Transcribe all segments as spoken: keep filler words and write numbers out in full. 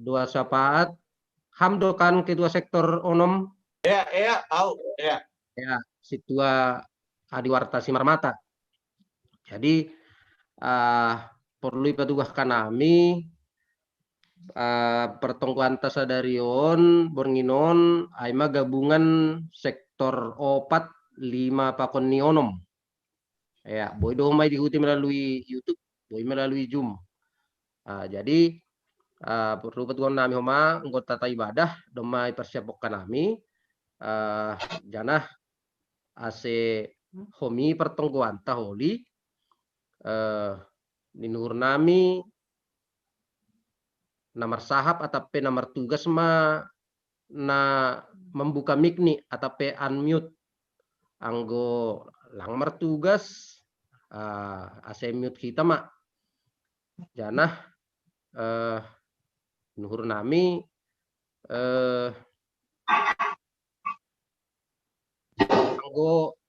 Dua Sapaat, ham do kan ketua sektor onom? Ya, ya, au, ya. Ya, situa Adiwarta Simarmata. Jadi, ah, perlu ipatugah kanami, ah, pertongkoan ta sadari on, borngin on, ai ma gabungan sektor opat, lima pakon ni onom. Ya, boi do mai diikuti melalui YouTube, boi melalui Zoom. Ah, jadi, ah, perlu patugon nami homa anggota ta ibadah, domma ipersiapkan nami, ah, janah ase homi pertongkoan ta holi, eh, ninuhur nami na marsahap atape na martugas ma na membuka mic ni atape unmute. Anggo lang martugas, ah, ase mute hita ma. Janah, eh, nuhur nami, eh, anggo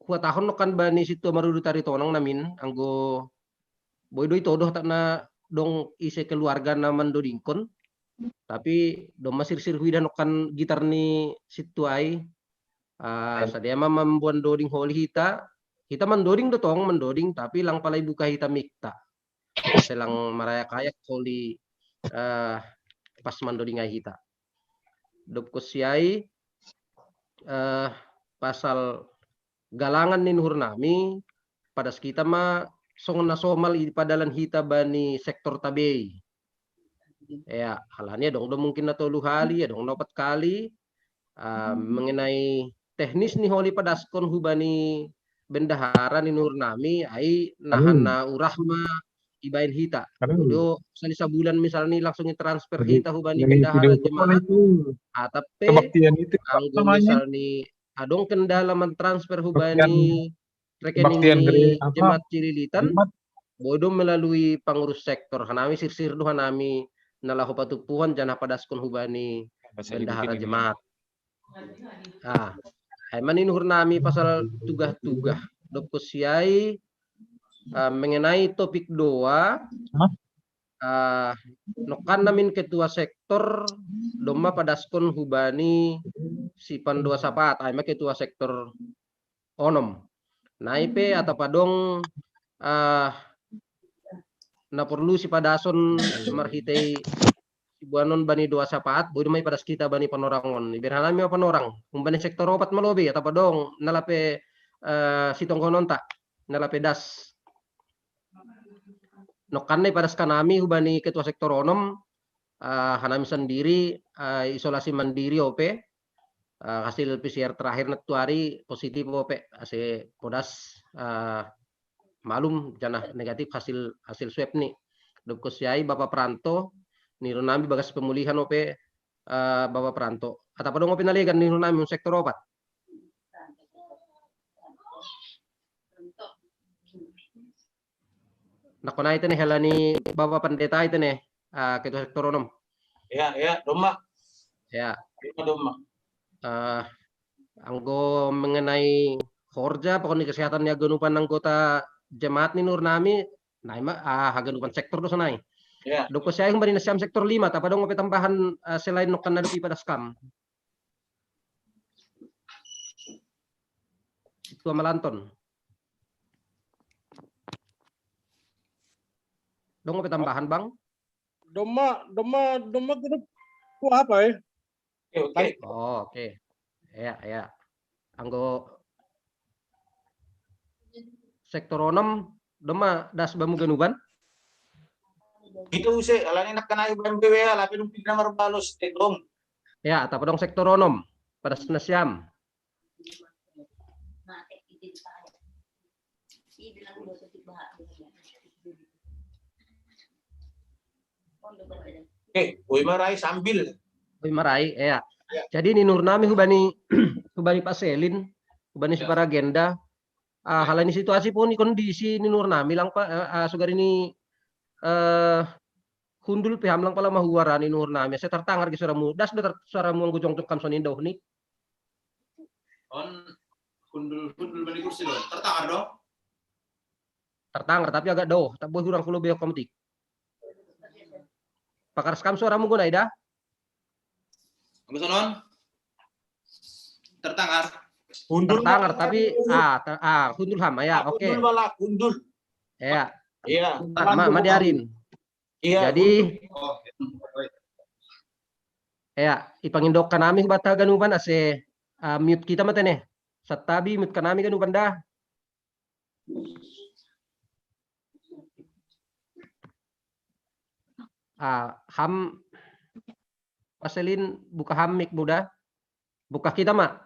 huhatahon nangkin bani sintua marudut ari tonang namin, anggo boi do ito do hatana dong ise keluarga na mandodingkon, tapi domma sirsir huida nangkin gitar ni sintua i, ah, sadia ma mamboan doding holi hita, hita mandoding do tong, mandoding, tapi lang pala ibuka hita mic ta. Ase lang marayak-ayak holi, eh, pas mandoding ai hita. Dob konsi ai, eh, pasal galangan ninuhur nami, padas hita ma songon na somal ipadalan hita bani sektor ta be i. Ya, halani adong do mungkin na tolu hali, adong na opat kali, ah, mengenai teknis ni holi padaskon hubani bendahara ninuhur nami, ai nahan na urah ma ibaen hita. Jadi sali sabulan misalni langsung transfer hita hubani bendahara jemaat, atape anggo misalni adong kendala mentransfer hubani rekening ni jemaat Cililitan, boi do melalui pangurus sektor, hanami sirsir do hanami na laho patumpuhon janah padaskon hubani bendahara jemaat. Ah, ai ma ninuhur nami pasal tugah-tugah. Dob konsi ai, ah, mengenai topik doa, ah, nangkin namin ketua sektor domma padaskon hubani sipandoa sapaat, ai ma ketua sektor onom. Nai pe atap adong, ah, na porlu sipadason marhitei siboanon bani doa sapaat, boi do ma ipadas hita bani panorang on. Iberhanami ma panorang, umbani sektor opat ma lobei, atap adong na lape, eh, sitonggononta, na lape das. Nangkin na ipadas hanami hubani ketua sektor onom, eh, hanami sandiri, eh, isolasi mandiri ope, eh, hasil P C R terakhir nantuari positif ope, ase podas, eh, malum janah negatif hasil, hasil swab ni. Dob konsi ai Bapak Pranto, ninuhur nami bagas pemulihan ope, eh, Bapak Pranto. Atap adong ope na legan ninuhur nami sektor opat. Nangkin ai tene halani Bapak Pendeta i tene, ah, ketua sektor onom. Ya, ya, domma. Ya. Domma, domma. Eh, anggo mengenai horja, pokokni kesehatan ni haganupan anggota jemaat ninuhur nami, nai ma, ah, haganupan sektor do sonai. Ya. Dob konsi ai humbani nasiam sektor lima, atap adong ope tambahan, eh, selain nangkin na dob ipadas kam. Ketua Melanton. Adong ope tambahan, Bang? Domma, domma, domma grup ku apa ya? Oke, oke. Oh, oke. Ya, ya. Anggo sektor onom, domma das bamu ganupan? Itu use, alani nangkin ai baen B W A, lape dung pidna marbalos, eh, dong. Ya, atap adong sektor onom, padas nasiam. Eh, boi marai sambil. Boi marai, ya. Jadi ninuhur nami hubani, hubani Pak Selin, hubani Suparagenda. Ah, halani situasi pun kondisi ninuhur nami lang pa, eh, ah, sugari ni, eh, hundul pe ham lang pala mahuara ninuhur nami. Ase tartangar ge suaramu. Das do tar-, suaramu anggo jongjong kam songon i daoh ni. On hundul-hundul bani kursi do. Tartangar do? Tartangar tapi agak daoh, tak boi hurang pulo beok kam tik. Pakaras kam suaramu, Gun Aida. Bagus, Onon? Tertangar. Tertangar, tapi ah, ter, ah, hundul ham ya. Oke. Hundul, malah hundul. Ya. Iya. Ma, ma diarin. Iya. Jadi, oh, ya, ipangindok kanami bata ganuban ase, uh, mute kita mate ne. Satabi mute kanami ganuban dah. Ah, ham paselin buka ham mic muda. Buka kita, Mak.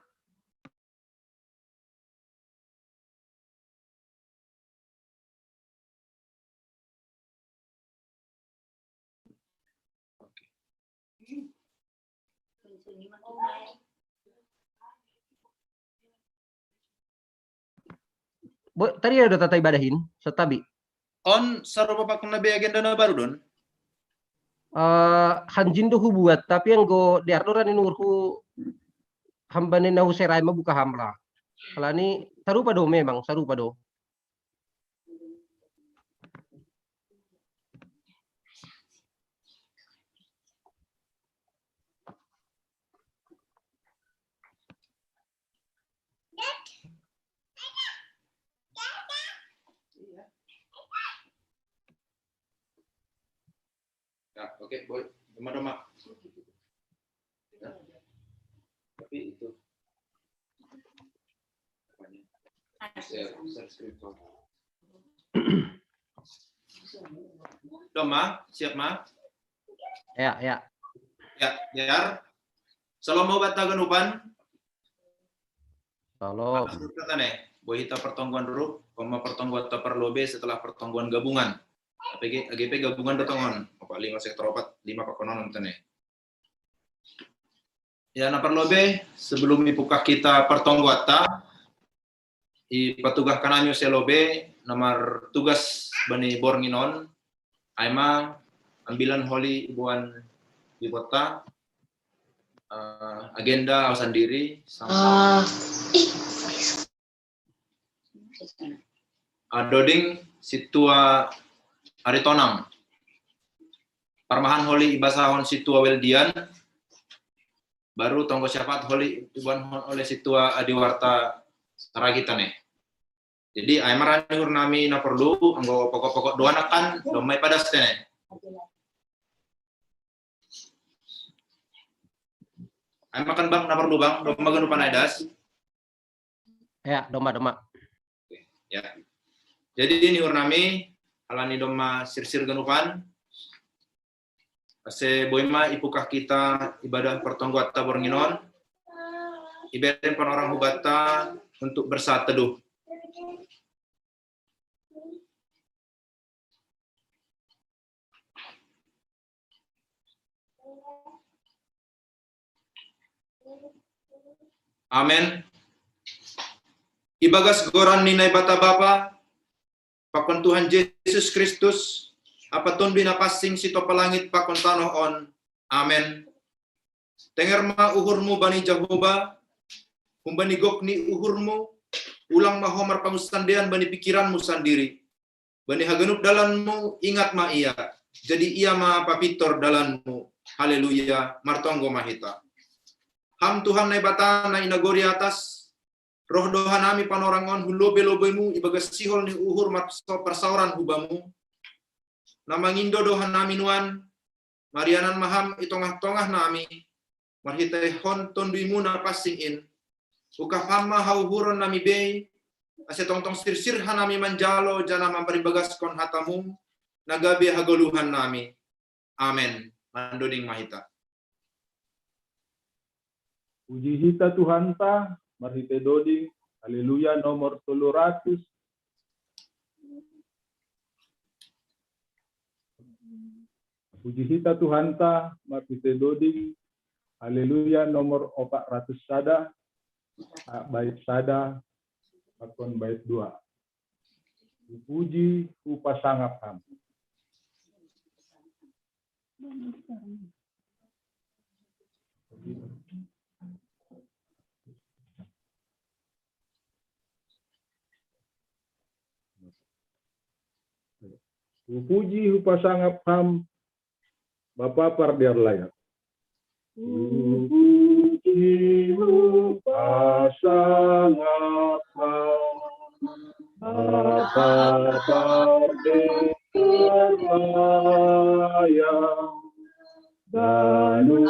Bo, tadi ada tata ibadahin, satabi. On sarupa pakon na be agenda na baru don. Uh, hanjin do hubuat, tapi yang go di ardoran inurhu hambane na huserai mabuka hamla. Alani sarupa do memang, sarupa do. Ya, oke, boleh. Doma-doma. Ya. Tapi itu. Share, share screen. Doma, siap, Ma? Ya, ya. Ya, biar. Shalom mau bata ganuban. Shalom. Kata ne, buat kita pertongguan rup, pema pertongguan taparlobe setelah pertongguan gabungan. A P G, A G P gabungan dotongon, apa lima sektor opat, lima pakonon tene. Ya, na parlobe, sebelum ipukak kita pertongguan ta, ipatugah kanami use lobe, na martugas bani borngin on, ai ma ambilan holi ibuan di kota, uh, agenda au sandiri, sama uh, Adoding situa Aritonang. Parmahan holi ibasahon situa Weldian, baru tonggo syafaat holi ibuan oleh situa Adiwarta Saragita ne. Jadi ai ma ranihur nami na perlu, anggo pokok-pokok doa nakan, domai padas tene. Ai makan bang, na perlu bang, doma ganupan ai das. Ya, doma, doma. Ya. Jadi ini urnami, alani doma sirsir ganupan. Ase boima ipukah kita ibadah pertongguan tabor nginon. Iberin panorang hubata untuk bersaat teduh. Amen. Ibagas goran ni Naibata Bapa, pakon Tuhan Jesus Kristus, apa Tonduy na pansing sitopa langit pakon tanoh on. Amen. Tenger ma uhurmu bani Jahoba, humbani gok ni uhurmu, ulang ma ho marpangusandean bani pikiranmu sandiri. Bani haganup dalanmu, ingat ma ia. Jadi ia ma papitor dalanmu. Haleluya, martonggo ma hita. Ham Tuhan Naibata na inagori atas, roh do hanami panorang on hu lobe-lobemu ibagas sihol ni uhur marso parsaoran hubamu. Na mangindo do hanami nuan, marianan ma ham i tongah-tongah nami, marhitehon Tonduymu na pansing in. Ukap ham ma hauhuron nami bei, ase tongtong sirsir hanami manjalo janah mamparibagaskon hatamu, na gabe hagoluhan nami. Amen. Mandoding ma hita. Puji hita Tuhanta, marhite doding, haleluya nomor tolu ratus. Puji hita Tuhanta, marhite doding, haleluya nomor opat ratus sada, bait sada, pakon bait dua. Puji, hupasangap ham. Hupuji, hupasangap ham, Bapa pardiar layak. Puji-Mu pasangapkan, Bapa pardiar layak. Ganu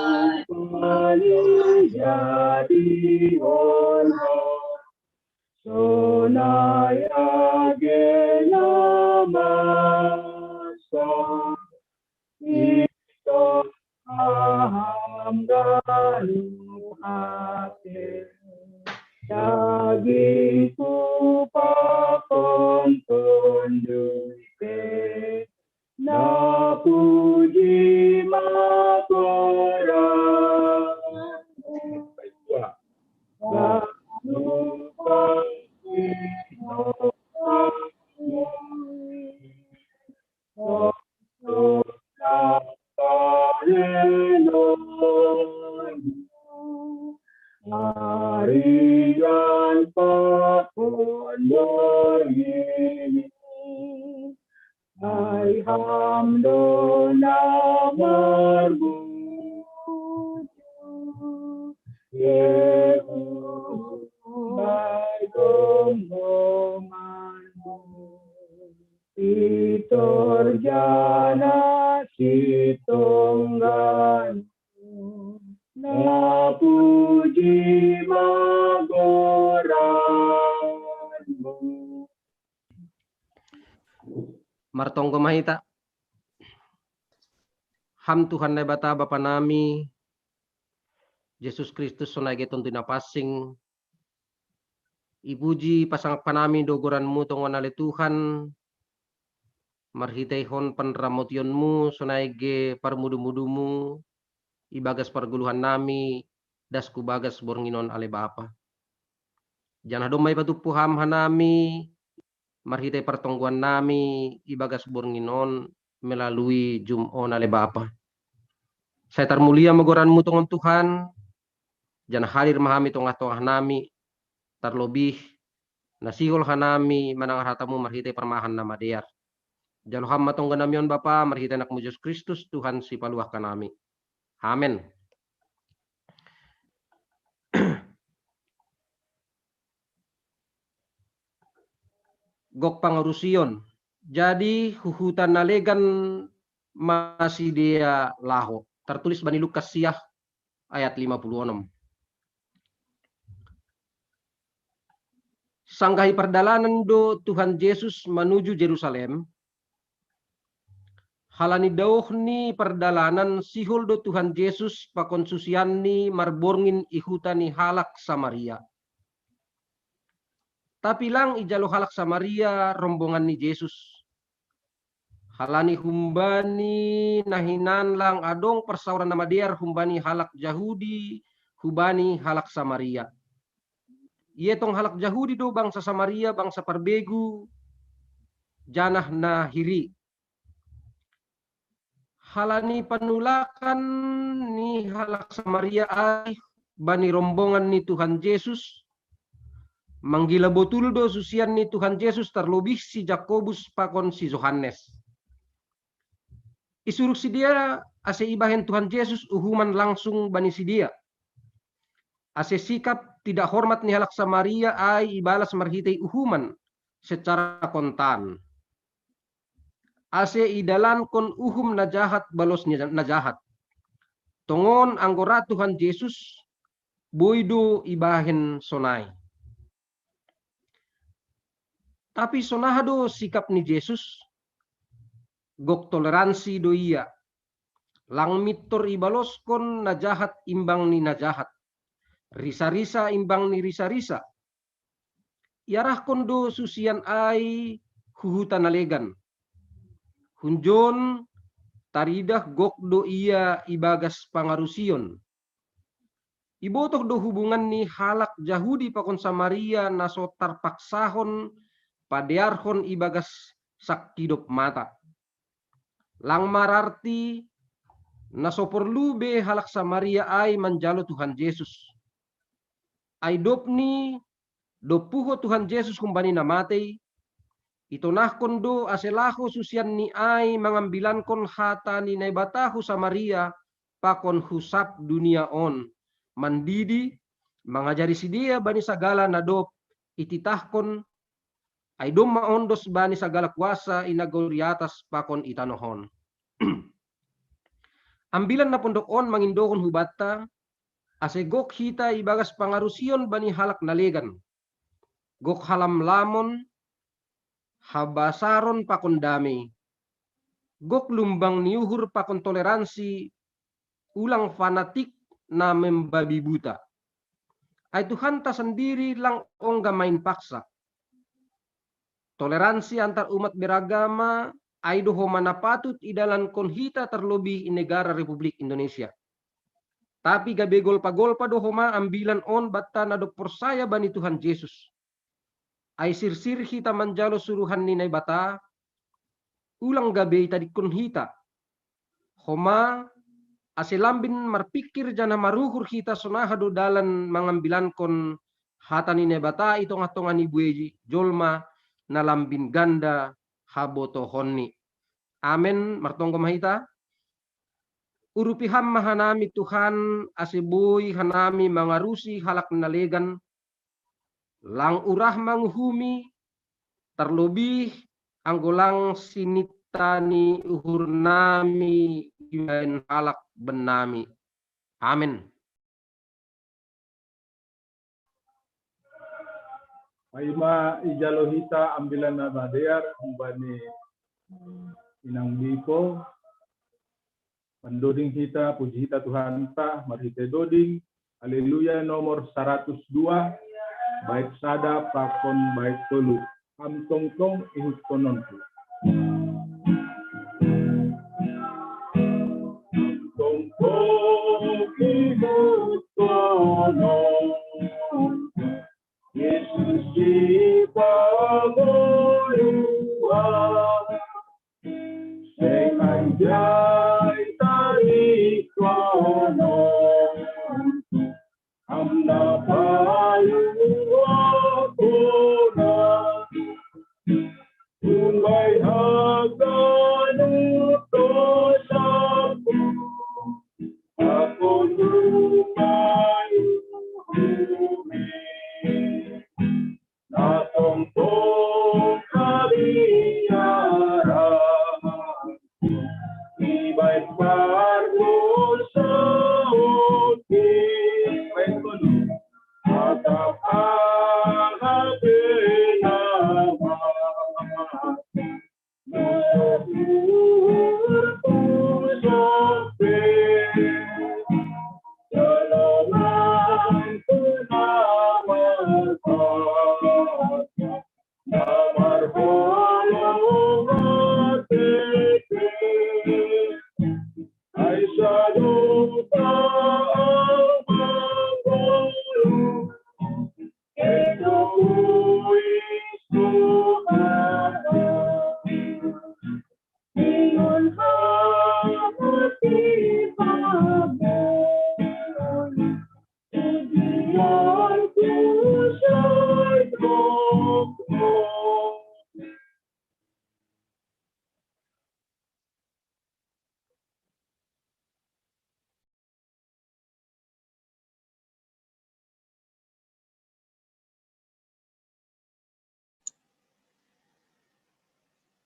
pali jadi orang. Sonai age na masa, ito aham ganu ate. Dagi ku pakon tondui pe, na puji makoran. Ganu pali no Arian pakon doi, ai ham do na marbuju, Yehu bai gomgoman. Pitor jana sitonggan, na puji magoranmu. Martonggo ma hita. Ham Tuhan Naibata Bapa nami, Jesus Kristus sonai age Tonduy Napansing, ipuji pasangap hanami do goranmu tongon ale Tuhan, marhiteihon panramotionmu sonai age parmudumudumu ibagas pargoluhan nami, das hu bagas borngin on ale Bapa. Janah domma ipatumpu ham hanami marhitei partonggoan nami ibagas borngin on melalui jum on ale Bapa. Sai tarmulia ma goranmu tongon Tuhan, janah hadir ma ham i tongah-tongah nami, tarlobih na sihol hanami manangar hatamu marhitei parmahan na madear. Jalo ham ma tonggo nami on Bapa, marhitei anakmu Jesus Kristus, Tuhan sipaluah hanami. Amen. Gok pangarusion. Jadi huhuta na legan ma sidea laho. Tartulis bani Lukas siah ayat lima puluh onom. Sanggah i pardalanan do Tuhan Jesus manuju Jerusalem, halani daoh ni pardalanan sihol do Tuhan Jesus pakon susianni marborngin i huta ni halak Samaria. Tapi lang ijalo halak Samaria rombongan ni Jesus. Halani humbani na hinan lang adong parsaoran na madear humbani halak Jahudi hubani halak Samaria. Ia tong halak Jahudi do bangsa Samaria, bangsa parbegu, janah na hiri. Halani panulakan ni halak Samaria ai bani rombongan ni Tuhan Jesus, manggila botul do susian ni Tuhan Jesus, tarlobih si Jakobus pakon si Johannes. Isuruk sidea ase ibahen Tuhan Jesus uhuman langsung bani sidea. Ase sikap tidak hormat ni halak Samaria ai ibalas marhitei uhuman secara kontan. Ase idalankon uhum na jahat balos ni na jahat. Tongon anggo ra Tuhan Jesus, boi do ibahen sonai. Tapi sonaha do sikap ni Jesus? Gok toleransi do ia. Lang mintor ibaloskon na jahat imbang ni na jahat, risarisa imbang ni risarisa. Iarahkon do susian ai hu huta na legan. Hunjon taridah gok do ia ibagas pangarusion. Ibotoh do hubungan ni halak Jahudi pakon Samaria na so tarpaksahon padearhon ibagas sangkidop mata. Lang mararti na so porlu be halak Samaria ai manjalo Tuhan Jesus. Ai dobni dob puho Tuhan Jesus humbani na matei, Itonahkon do ase laho susianni ai mangambilankon hata ni Naibata hu Samaria pakon hu sab dunia on, mandidi, mangajari sidea bani sagala na dob ititahkon, ai domma ondos bani sagala kuasa i nagori atas pakon i tanoh on. Ambilan na pondok on mangindohon hubanta, ase gok hita ibagas pangarusion bani halak na legan, gok halamlamon, habasaron pakon dame, gok lumbang ni uhur pakon toleransi, ulang fanatik na membabi buta. Ai Tuhanta sandiri lang ongga main paksa. Toleransi antar umat beragama, ai do homa na patut idalankon hita terlobih i negara Republik Indonesia. Tapi gabe golpa-golpa do homa ambilan on banta na dob porsaya bani Tuhan Jesus. Ai sirsir hita manjalo suruhan ni Naibata, ulang gabe itadikkon hita. Homa, ase lambin marpingkir janah maruhur hita sonaha do dalan mangambilankon hata ni Naibata i tongah-tongah ni buei jolma na lambin ganda habotohonni. Amen. Martonggo ma hita. Urupi Ham ma hanami Tuhan, ase boi hanami mangarusi halak na legan, lang urah manguhumi, terlobih anggo lang sinitani uhurnami ibaen halak bennami. Amen. Paima ijalo hita ambilan na madear humbani inang Biko, pandoding hita, puji hita Tuhanta marhite doding Haleluya nomor saratus dua, bait sada pakon bait tolu. Am tongtong ihutkononku. Tongtong ihutkononku. Yesus di pangoluan. Seng anjai tari kono. Am na paluapona. Umbai haganup dosaku. Aku lupa bumi. Na tongtong habiaran, ibaen pardosaonki. Atap aha pe nama,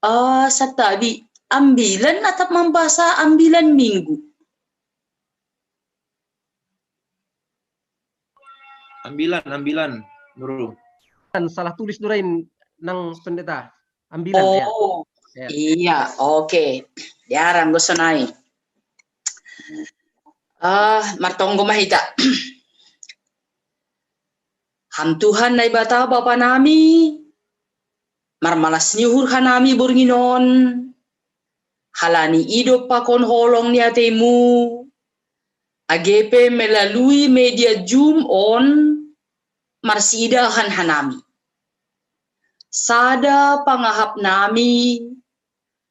Ah, santabi, ambilan atap mambasa ambilan minggu? Ambilan, ambilan, Bro. Kan salah tulis do rain nang pendeta. Ambilan, ya. Oh, ya. Iya, oke. Diarang do sonai. Ah, martonggo ma hita. Ham Tuhan Naibata Bapa nami, marmalas ni uhur hanami borngin on, halani idop pakon holong ni ateimu, age pe melalui media Zoom on, marsiidahan hanami. Sada pangahap nami,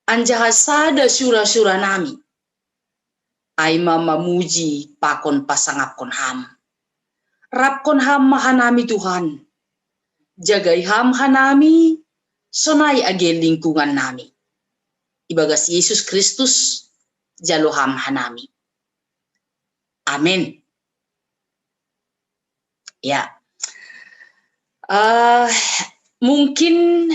anjaha sada sura-sura nami. Ai ma mamuji pakon pasangapkon Ham. Rapkon Ham ma hanami Tuhan. Jagai Ham hanami, sonai age lingkungan nami. Ibagas Jesus Kristus, jalo Ham hanami. Amen. Ya. Eh, mungkin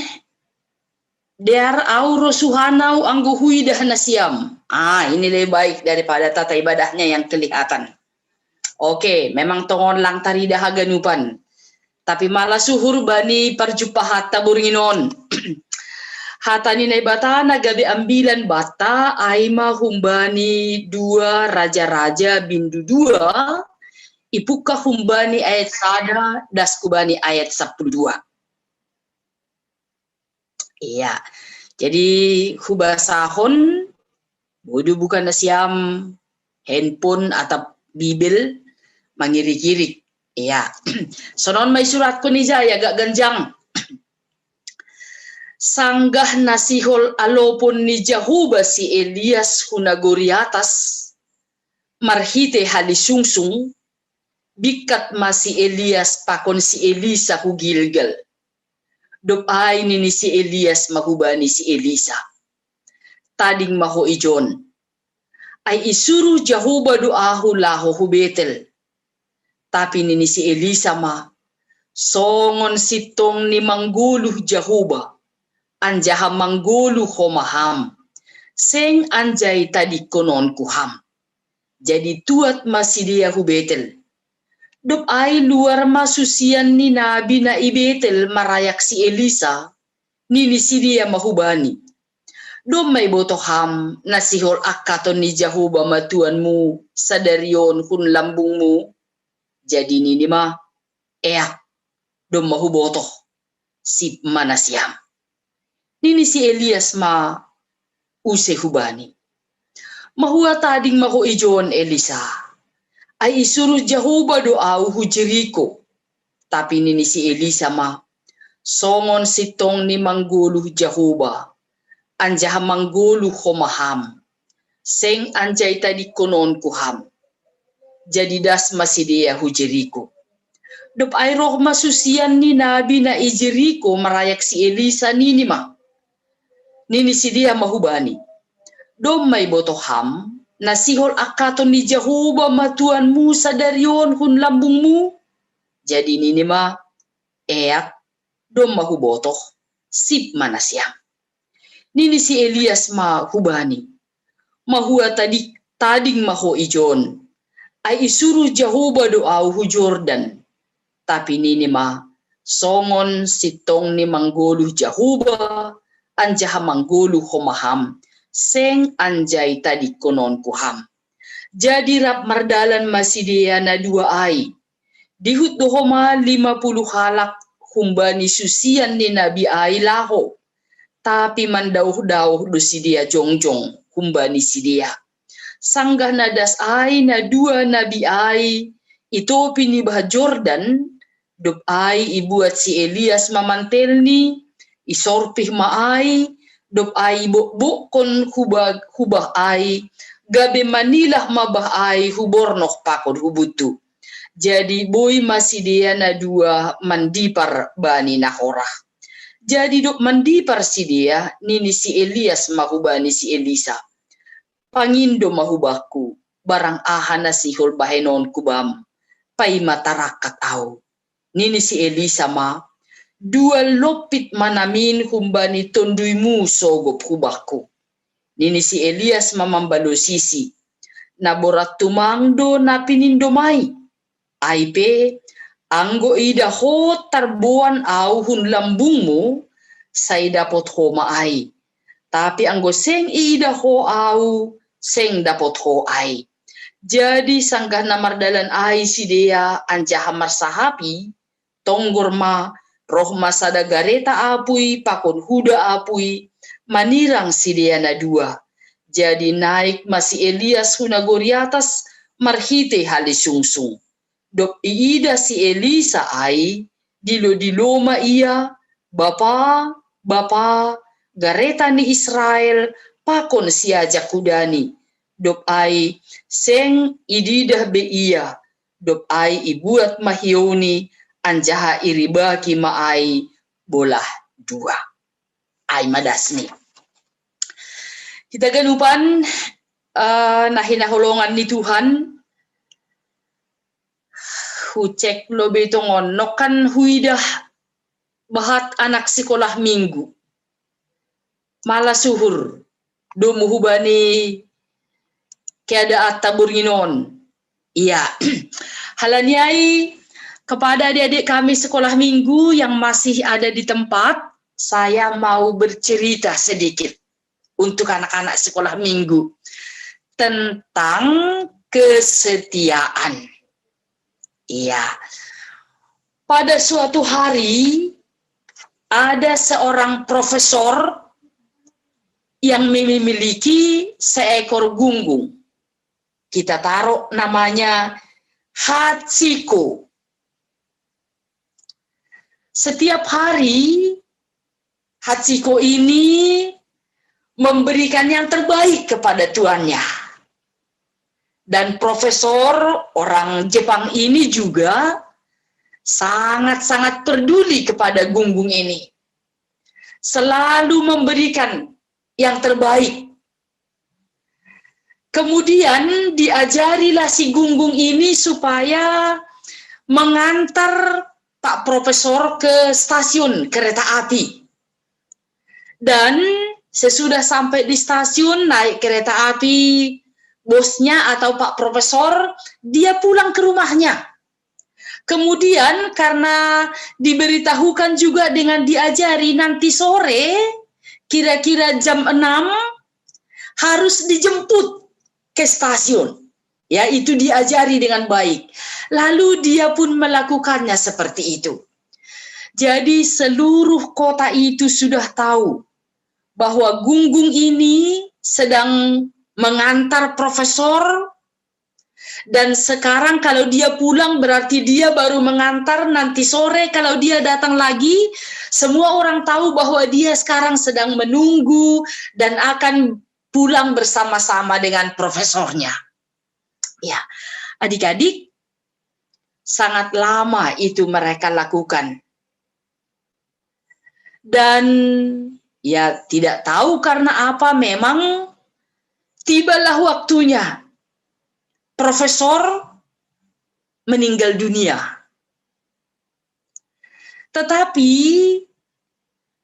dear au ro suhanau anggo huidah nasiam. Ah, ini lebih baik daripada tata ibadahnya yang kelihatan. Oke, memang tongon lang taridah haganupan. Tapi malas uhur bani parjumpahanta borngin on. Hata ni Naibata na gabe ambilan banta, ai ma humbani dua Raja-raja bindu dua, ipungka humbani ayat sada das hubani ayat sampulu dua. Iya. Jadi hubasahon, bodo bukan nasiam handphone atau Bibel mangirik-irik. Iya. Sonon ma isuratkon ija, ya, agak ganjang. Sanggah na sihol alopon ni Jahowa si Elias hu nagori atas, marhite halisungsung, bingkat ma si Elias pakon si Elisa hu Gilgal. Dob ai nini si Elias ma hubani si Elisa: Tading ma ho ijon. Ai isuruh Jahowa do ahu laho hu Betel. Tapi nini si Elisa ma: Songon sintong ni manggoluh Jahowa, anjaha manggoluh homa ham, seng anjai tadingkononku ham. Jadi tuat ma sidea hu Betel. Dob ai luar ma susian ni nabi na i Betel marayak si Elisa, nini sidea ma hubani: Domma ibotoh ham na sihol angkaton ni Jahowa ma tuanmu sadari on hun lambungmu? Jadi nini ma: Eak, domma hubotoh, sip ma nasiam. Nini si Elias ma use hubani: Mahua tading ma ho ijon, Elisa. Ai isuruh Jahowa do ahu hu Jeriko. Tapi nini si Elisa ma: Songon sintong ni manggoluh Jahowa, anjaha manggoluh homa ham, seng anjai tadingkononku ham. Jadi das ma sidea hu Jeriko. Dob ai roh ma susian ni nabi na i Jeriko marayak si Elisa, nini ma. Nini sidea ma hubani: Domma ibotoh ham na sihol angkaton ni Jahowa ma tuanmu sadari on hun lambungmu? Jadi nini ma: Eak, domma hubotoh, sip ma nasiam. Nini si Elias ma hubani: Mahua tadi-, tading ma ho ijon. Ai isuruh Jahowa do ahu hu Jordan. Tapi nini ma: Songon sintong ni manggoluh Jahowa, anjaha manggoluh homa ham, seng anjai tadingkononku ham. Jadi rap mardalan ma sidea na dua ai. Dihut do homa lima puluh halak humbani susian ni nabi ai laho. Tapi mandauh-dauh do sidea jongjong humbani sidea. Sanggah na das ai na dua nabi ai i topi ni bah Jordan, dob ai ibuat si Elias ma mantelni, isorpih ma ai, dob ai ibokbokkon hu ba-, hu bah ai, gabe manilah ma bah ai hu bornoh pakon hu buntu. Jadi boi ma sidea na dua mandipar bani na horah. Jadi dob mandipar sidea, nini si Elias ma hubani si Elisa: Pangindo ma hubakku barang aha na sihol bahenonku bam, paima tarangkat ahu. Nini si Elisa ma: Dua lompit ma namin humbani tonduymu sogop hubakku. Nini si Elias ma mambalosisi: Na borat tumang do na pinindom ai. Ai pe, anggo iida ho tarboan ahu hun lambungmu, sai dapot ho ma ai. Tapi anggo seng iida ho ahu, seng dapot ho ai. Jadi sanggah na mardalan ai sidea anjaha marsahapi, tonggor ma, roh ma sada gareta apui pakon huda apui, manirang sidea na dua. Jadi naik ma si Elias hu nagori atas marhite halisungsung. Dob iida si Elisa ai, dilo-dilo ma ia: Bapa, bapa, gareta ni Israel pakon siajak hudani. Dob ai seng ididah be ia. Dob ai ibuat ma hiouni, anjaha iribaki ma ai bolah dua. Ai madasni. Kita ganupan, eh, na hinaholongan ni Tuhan, hucek lobi tongon, nokkan huidah bahat anak sikolah minggu. Mala suhur, domu hubani keadaan taburginon. Iya. Halaniai kepada adik-adik kami sekolah minggu yang masih ada di tempat, saya mau bercerita sedikit untuk anak-anak sekolah minggu tentang kesetiaan. Iya. Pada suatu hari, ada seorang profesor yang memiliki seekor gunggung. Kita taruh namanya Hachiko. Setiap hari, Hachiko ini memberikan yang terbaik kepada tuannya. Dan profesor orang Jepang ini juga sangat-sangat peduli kepada gunggung ini. Selalu memberikan yang terbaik. Kemudian diajarilah si gunggung ini supaya mengantar Pak Profesor ke stasiun kereta api. Dan sesudah sampai di stasiun, naik kereta api, bosnya atau Pak Profesor, dia pulang ke rumahnya. Kemudian karena diberitahukan juga dengan diajari nanti sore, kira-kira jam enam, harus dijemput ke stasiun. Ya, itu diajari dengan baik. Lalu dia pun melakukannya seperti itu. Jadi seluruh kota itu sudah tahu bahwa gunggung ini sedang mengantar profesor, dan sekarang kalau dia pulang berarti dia baru mengantar, nanti sore kalau dia datang lagi, semua orang tahu bahwa dia sekarang sedang menunggu dan akan pulang bersama-sama dengan profesornya. Ya, adik-adik, sangat lama itu mereka lakukan. Dan ya, tidak tahu karena apa, memang tibalah waktunya profesor meninggal dunia. Tetapi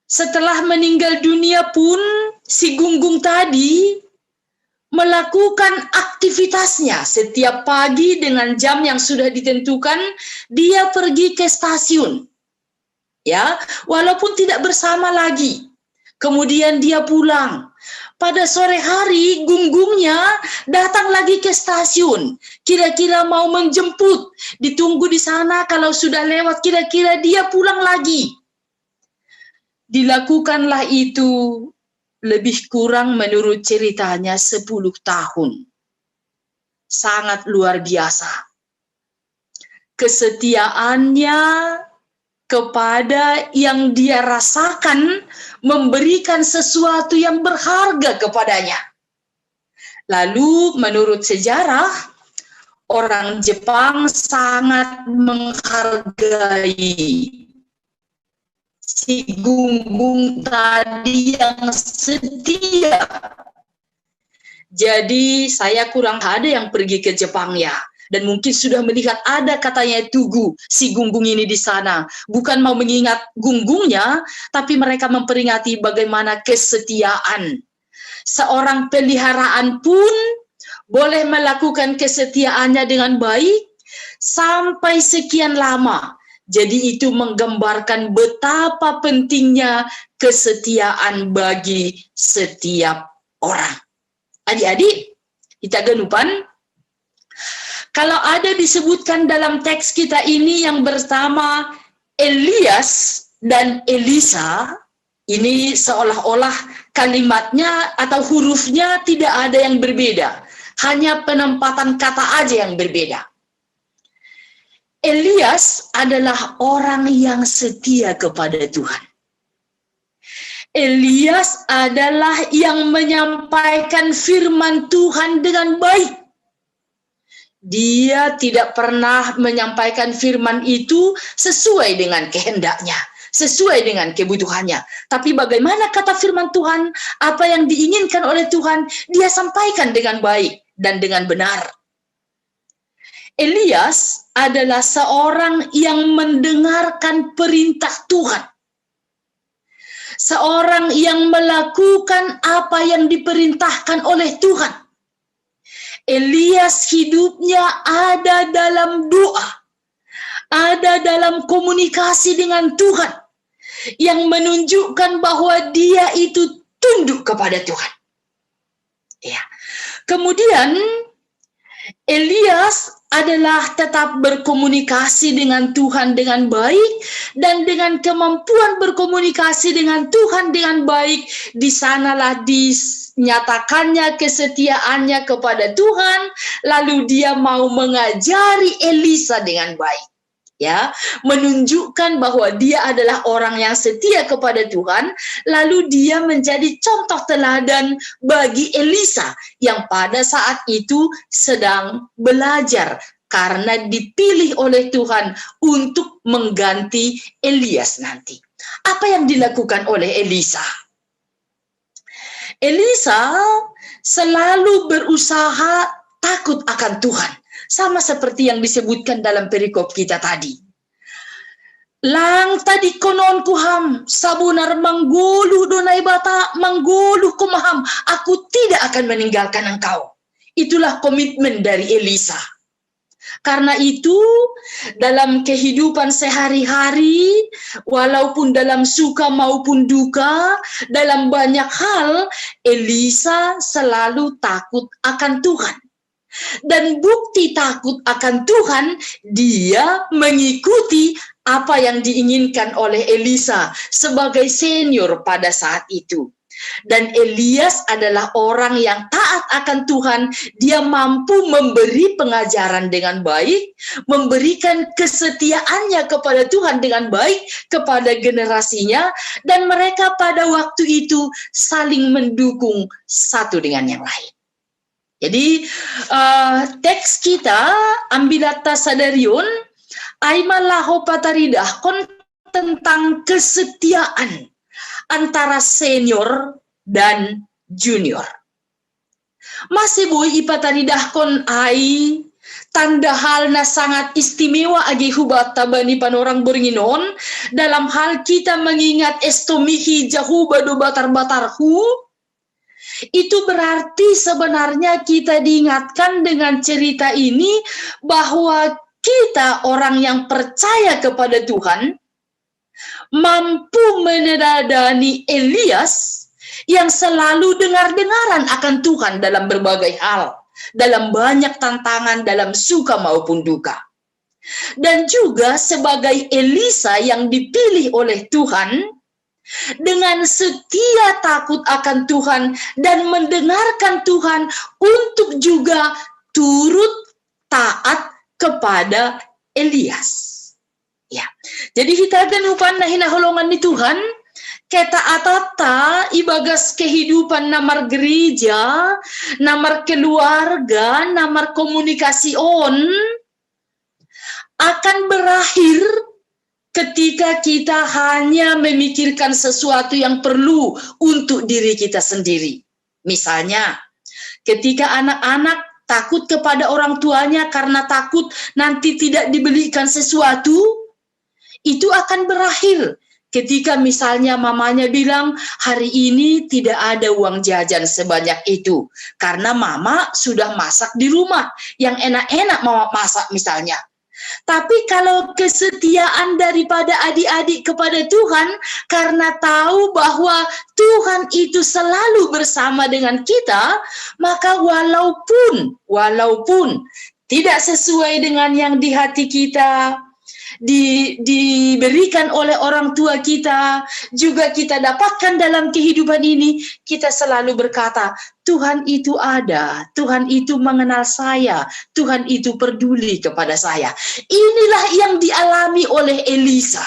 setelah meninggal dunia pun, si gunggung tadi melakukan aktivitasnya setiap pagi dengan jam yang sudah ditentukan, dia pergi ke stasiun. Ya, walaupun tidak bersama lagi. Kemudian dia pulang. Pada sore hari, gunggungnya datang lagi ke stasiun. Kira-kira mau menjemput. Ditunggu di sana, kalau sudah lewat, kira-kira dia pulang lagi. Dilakukanlah itu lebih kurang menurut ceritanya sepuluh tahun. Sangat luar biasa. Kesetiaannya kepada yang dia rasakan memberikan sesuatu yang berharga kepadanya. Lalu menurut sejarah, orang Jepang sangat menghargai si gunggung tadi yang setia. Jadi saya kurang ada yang pergi ke Jepang ya. Dan mungkin sudah melihat ada katanya tugu si gunggung ini di sana. Bukan mau mengingat gunggungnya, tapi mereka memperingati bagaimana kesetiaan. Seorang peliharaan pun boleh melakukan kesetiaannya dengan baik sampai sekian lama. Jadi itu menggambarkan betapa pentingnya kesetiaan bagi setiap orang. Adik-adik, kita ganupan, kalau ada disebutkan dalam teks kita ini yang bernama Elias dan Elisa, ini seolah-olah kalimatnya atau hurufnya tidak ada yang berbeda, hanya penempatan kata aja yang berbeda. Elias adalah orang yang setia kepada Tuhan. Elias adalah yang menyampaikan firman Tuhan dengan baik. Dia tidak pernah menyampaikan firman itu sesuai dengan kehendaknya, sesuai dengan kebutuhannya. Tapi bagaimana kata firman Tuhan, apa yang diinginkan oleh Tuhan, dia sampaikan dengan baik dan dengan benar. Elias adalah seorang yang mendengarkan perintah Tuhan. Seorang yang melakukan apa yang diperintahkan oleh Tuhan. Elias hidupnya ada dalam doa, ada dalam komunikasi dengan Tuhan, yang menunjukkan bahwa dia itu tunduk kepada Tuhan. Ya. Kemudian Elias adalah tetap berkomunikasi dengan Tuhan dengan baik, dan dengan kemampuan berkomunikasi dengan Tuhan dengan baik, di sanalah dinyatakannya kesetiaannya kepada Tuhan, lalu dia mau mengajari Elisa dengan baik. Ya, menunjukkan bahwa dia adalah orang yang setia kepada Tuhan, lalu dia menjadi contoh teladan bagi Elisa yang pada saat itu sedang belajar karena dipilih oleh Tuhan untuk mengganti Elias nanti. Apa yang dilakukan oleh Elisa? Elisa selalu berusaha takut akan Tuhan, sama seperti yang disebutkan dalam perikop kita tadi. Lang tadi konon kuham, sabunar manggoluh donai bata, manggoluh kumaham, aku tidak akan meninggalkan engkau. Itulah komitmen dari Elisa. Karena itu, dalam kehidupan sehari-hari, walaupun dalam suka maupun duka, dalam banyak hal, Elisa selalu takut akan Tuhan. Dan bukti takut akan Tuhan, dia mengikuti apa yang diinginkan oleh Elisa sebagai senior pada saat itu. Dan Elias adalah orang yang taat akan Tuhan. Dia mampu memberi pengajaran dengan baik, memberikan kesetiaannya kepada Tuhan dengan baik kepada generasinya, dan mereka pada waktu itu saling mendukung satu dengan yang lain. Jadi, eh, teks kita ambilatta sadarion, ai ma laho pataridahkon tentang kesetiaan antara senior dan junior. Mase boi ipataridahkon ai tanda hal na sangat istimewa age hubata bani panorang borngin on, dalam hal kita mengingat estomihi Jahowa do batar-batarhu, itu berarti sebenarnya kita diingatkan dengan cerita ini bahwa kita orang yang percaya kepada Tuhan mampu meneladani Elias yang selalu dengar-dengaran akan Tuhan dalam berbagai hal, dalam banyak tantangan, dalam suka maupun duka. Dan juga sebagai Elisa yang dipilih oleh Tuhan, dengan setia takut akan Tuhan dan mendengarkan Tuhan untuk juga turut taat kepada Elias. Ya. Jadi hita ganupan na hinaholongan ni Tuhan, ketaatatta ibagas kehidupan na margereja, na markeluarga, na markomunikasi on, akan berakhir ketika kita hanya memikirkan sesuatu yang perlu untuk diri kita sendiri. Misalnya, ketika anak-anak takut kepada orang tuanya karena takut nanti tidak dibelikan sesuatu, itu akan berakhir ketika misalnya mamanya bilang, "Hari ini tidak ada uang jajan sebanyak itu, karena mama sudah masak di rumah, yang enak-enak mama masak," misalnya. Tapi kalau kesetiaan daripada adik-adik kepada Tuhan, karena tahu bahwa Tuhan itu selalu bersama dengan kita, maka walaupun, walaupun tidak sesuai dengan yang di hati kita, di, diberikan oleh orang tua kita, juga kita dapatkan dalam kehidupan ini, kita selalu berkata, "Tuhan itu ada, Tuhan itu mengenal saya, Tuhan itu peduli kepada saya." Inilah yang dialami oleh Elisa.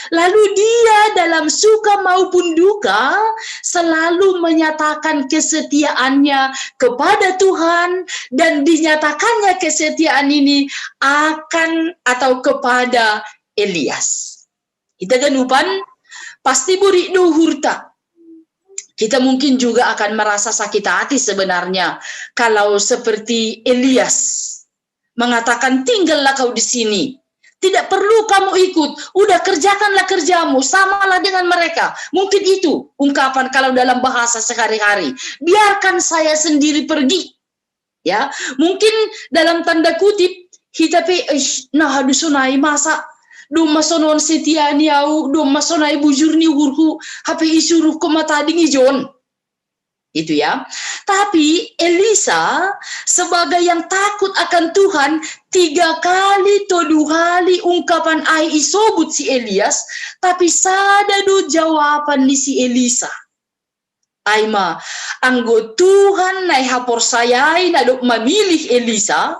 Lalu dia dalam suka maupun duka selalu menyatakan kesetiaannya kepada Tuhan, dan dinyatakannya kesetiaan ini akan atau kepada Elias. Ita ganupan pasti buri do uhurta. Kita mungkin juga akan merasa sakit hati sebenarnya kalau seperti Elias mengatakan, "Tinggallah kau di sini. Tidak perlu kamu ikut. Udah kerjakanlah kerjamu. Samalah dengan mereka." Mungkin itu ungkapan kalau dalam bahasa sehari-hari. "Biarkan saya sendiri pergi." Ya, mungkin dalam tanda kutip, kita pe, "Eish, nah, aduh, sonai masa domma sonon setia ni au, domma sonai bujur ni uhurhu, hape isuruh ko matading ijon." Itu ya. Tapi Elisa sebagai yang takut akan Tuhan, tiga kali to du hali ungkapan ai isobut si Elias, tapi sada do jawapan ni si Elisa. Ai ma, anggo Tuhan na ihaporsayai na dob mamilih Elisa,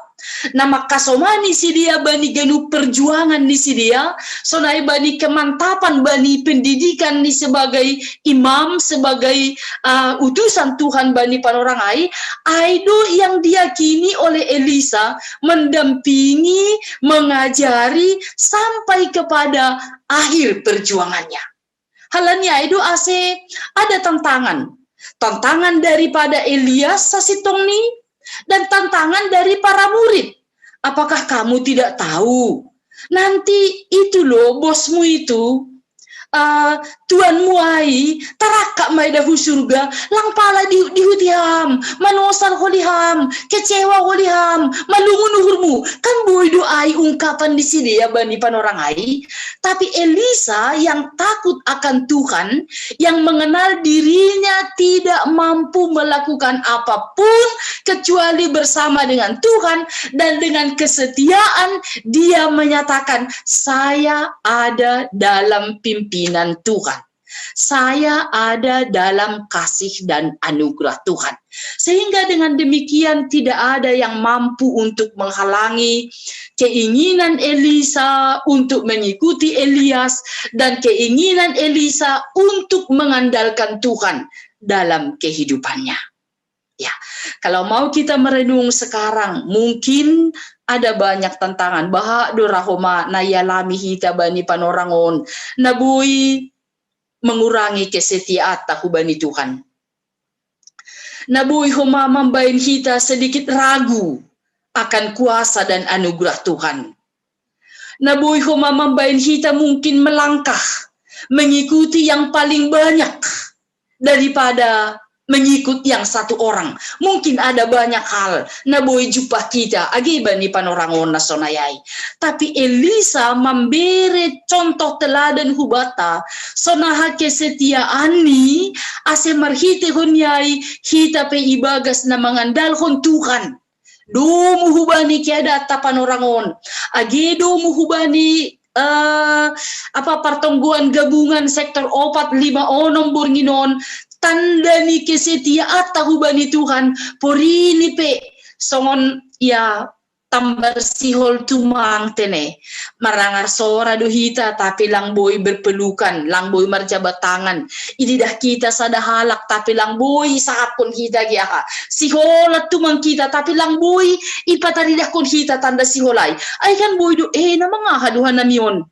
na mangkasomani sidea bani ganup perjuangan ni sidea, sonai bani kemantapan bani pendidikan ni sebagai imam, sebagai, ah, utusan Tuhan bani panorang ai, ai do yang diakini oleh Elisa mendampingi, mengajari sampai kepada akhir perjuangannya. Halani ai do ase ada tantangan. Tantangan daripada Elias sasintongni, dan tantangan dari para murid. "Apakah kamu tidak tahu? Nanti itu loh bosmu itu, eh, tuanmu ai, tarangkap ma i da hu surga, lang pala di, dihut i ham, manosal holi ham, kecewa holi ham, malungun uhurmu." Kan boi do ai ungkapan ni sidea bani panorang ai. Tapi Elisa yang takut akan Tuhan, yang mengenal dirinya tidak mampu melakukan apapun kecuali bersama dengan Tuhan dan dengan kesetiaan, dia menyatakan, "Saya ada dalam pimpinan Tuhan. Saya ada dalam kasih dan anugerah Tuhan." Sehingga dengan demikian tidak ada yang mampu untuk menghalangi keinginan Elisa untuk mengikuti Elias dan keinginan Elisa untuk mengandalkan Tuhan dalam kehidupannya. Ya, kalau mau kita merenung sekarang, mungkin ada banyak tantangan. Baha do ra homa na ialami hita bani panorang on, na boi mengurangi kesetiaanta hubani Tuhan. Na boi homa mambaen hita sedikit ragu akan kuasa dan anugerah Tuhan. Na boi homa mambaen hita mungkin melangkah mengikuti yang paling banyak daripada mengikut yang satu orang. Mungkin ada banyak hal na boi jumpah hita age bani panorang on na sonai ai. Tapi Elisa mambere contoh teladan hubanta, sonaha kesetiaanni, ase marhitehon ni ai hita pe ibagas na mangandalhon Tuhan. Domu hubani keadaanta panorang on. Age domu hubani, eh, apa, partonggoan gabungan sektor opat, lima, onom borngin on, tanda ni kesetiaanta hubani Tuhan, porini pe songon, ya, tambar sihol tumang tene. Marangar sora do hita, tapi lang boi berpelukan, lang boi marjabat tangan. Ididah hita sada halak, tapi lang boi isahapkon hita age aha. Siholan tumang hita, tapi lang boi ipataridahkon hita tanda sihola i. Ai kan boi do, "Eh, na mangaha do hanami on?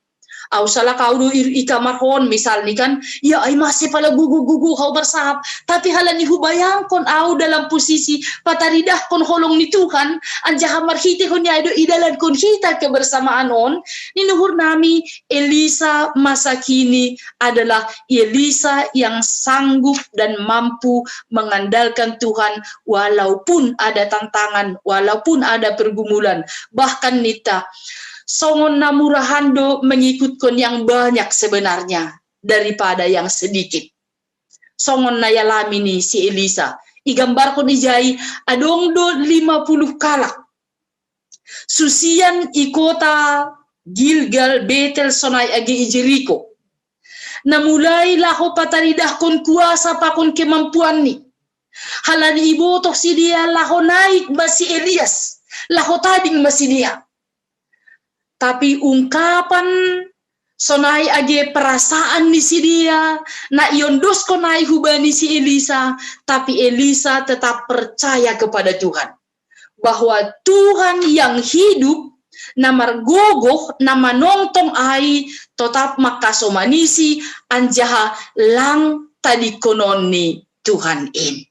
Au salak au do i, i kamarhon," misalni kan. "Ya, ai mase pala gogo-gogo hau marsahap." Tapi halani hubayangkon au dalam posisi pataridahkon holong ni Tuhan, anjaha marhitehon ni ai do idalankon hita kebersamaan on, ninuhur nami, Elisa masa kini adalah Elisa yang sanggup dan mampu mengandalkan Tuhan walaupun ada tantangan, walaupun ada pergumulan. Bahkan ninta, songon na murahan do mengikutkon yang banyak sebenarnya daripada yang sedikit. Songon na ialami ni si Elisa. Igambarkon ijai, adong do lima puluh kalak. Susian i kota Gilgal, Betel, sonai age i Jeriko. Na mulai laho pataridahkon kuasa pakon kemampuanni. Halani ibotoh sidea laho naik ma si Elias, laho tading ma sidea. Tapi ungkapan sonai age perasaan ni sidea na iondoskon ai hubani si Elisa, tapi Elisa tetap percaya kepada Tuhan. Bahwa Tuhan yang hidup Na margogoh na manongtong ai totap mangkasomanisi anjaha lang tadingkononni Tuhan in.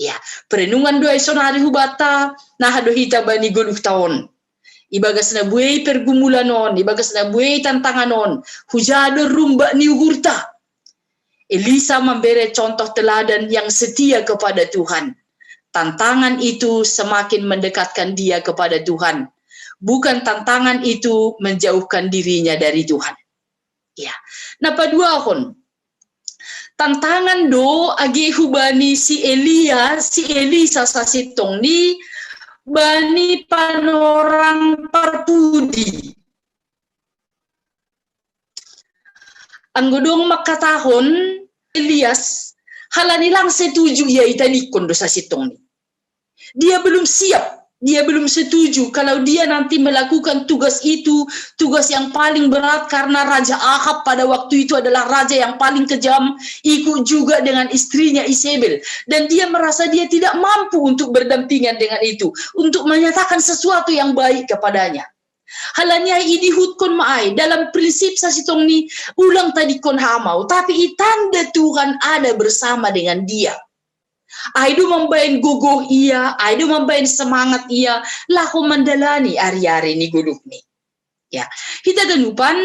Ya, perenungan do ai sonari hubanta, na hadohita bani goluhta on. Ibagas na buei pergumulan on, ibagas na buei tantangan on, huja do rumbak ni uhurta. Elisa memberi contoh teladan yang setia kepada Tuhan. Tantangan itu semakin mendekatkan dia kepada Tuhan. Bukan tantangan itu menjauhkan dirinya dari Tuhan. Ya. Na paduahon, tantangan do age hubani si Elia, si Elisa sasintongni bani panorang parpudi. Anggo dong mangkatahon Elias, halani lang setuju ia itadingkon do sasintongni. Dia belum siap, dia belum setuju kalau dia nanti melakukan tugas itu, tugas yang paling berat, karena Raja Ahab pada waktu itu adalah raja yang paling kejam, ikut juga dengan istrinya Isebel. Dan dia merasa dia tidak mampu untuk berdampingan dengan itu, untuk menyatakan sesuatu yang baik kepadanya. Halani ai idihutkon ma ai, dalam prinsip sasintongni, ulang tadingkon hamau, tapi itanda Tuhan ada bersama dengan dia. Ai do mambahen gogoh ia, ai do mambahen semangat ia, laho mandalani ari-ari ni goluhni. Ya, hita ganupan,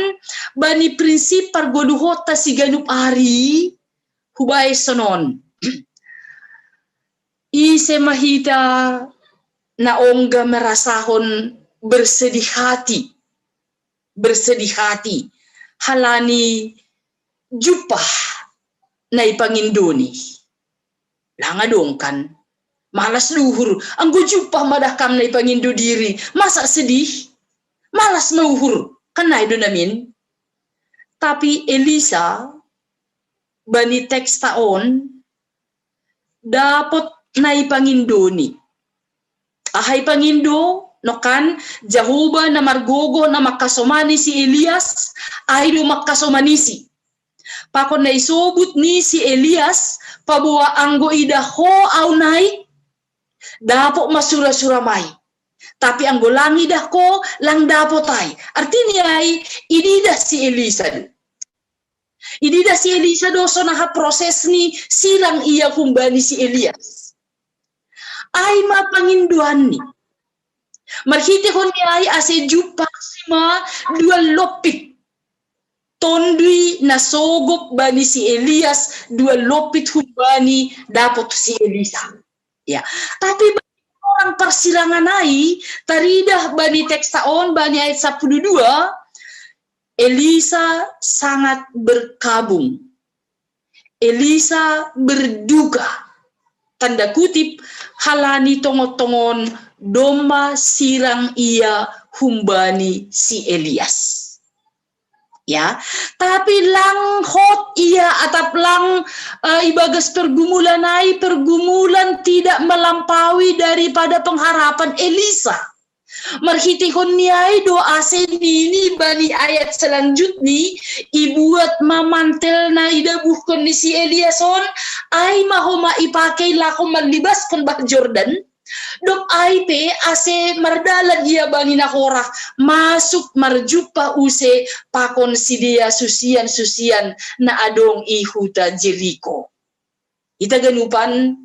bani prinsip pargoluhonta siganup ari, hubahen sonon. Ise ma hita na ongga merasahon bersedih hati, bersedih hati, halani jumpah na ipangindoni. Lang adong kan, malas do uhur, anggo jumpah ma dah kam na ipangindo diri, masa sedih, malas ma uhur, kan nai do namin. Tapi Elisa, bani teksta on, dapot na ipangindoni. Aha ipangindo, nongkan, Jahowa na margogoh na mangkasomani si Elias, ai do mangkasomanisi. Pakon na isobut ni si Elias, paboa anggo idah ho au nai, dapot ma sura-sura ma i. Tapi anggo lang idah ho, lang dapot ai. Artini ai, ididah si Elisa do. Ididah si Elisa do sonaha proses ni sirang ia humbani si Elias. Ai ma pangindoanni. Marhitehon ni ai ase jumpah si ma dua lompit. Tonduy na sogop bani si Elias dua lompit humbani dapot si Elisa. Ya. Tapi bani orang parsirangan ai, taridah bani teksta on, bani ayat sapuluh dua, Elisa sangat berkabung. Elisa berduka. Tanda kutip, halani tongon-tongon domma sirang ia humbani si Elias. Ya, tapi lang hot ia atap lang uh, ibagas pergumulan ai, pergumulan tidak melampaui daripada pengharapan Elisa. Marhitehon ni ai do ase nini bani ayat selanjutni, ibuat ma mantel na idabuhkon ni si Elias on, ai ma homa ipakei laho mallibaskon bah Jordan, dob ai pe ase mardalan ia bani na horah, masuk marjumpah use pakon sidea susian-susian na adong i huta Jeriko. Hita ganupan,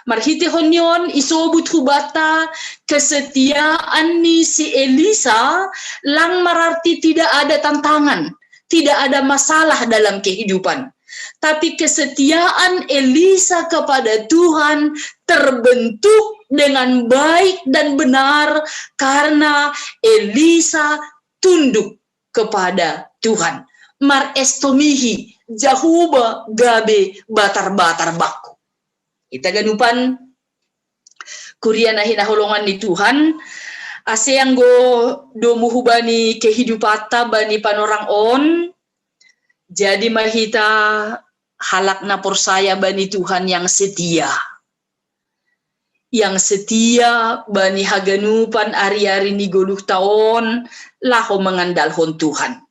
marhitehon ni on isobut hubanta kesetiaan ni si Elisa lang mararti tidak ada tantangan, tidak ada masalah dalam kehidupan. Tapi kesetiaan Elisa kepada Tuhan terbentuk dengan baik dan benar karena Elisa tunduk kepada Tuhan. Marestomihi, Jahowa gabe batar-batar bangku. Hita ganupan, kuria na hinaholongan ni Tuhan, ase anggo domu hubani kehidupanta bani panorang on, jadi ma hita halak na porsaya bani Tuhan yang setia. Yang setia bani haganupan ari-ari ni goluhta on laho mangandalhon Tuhan.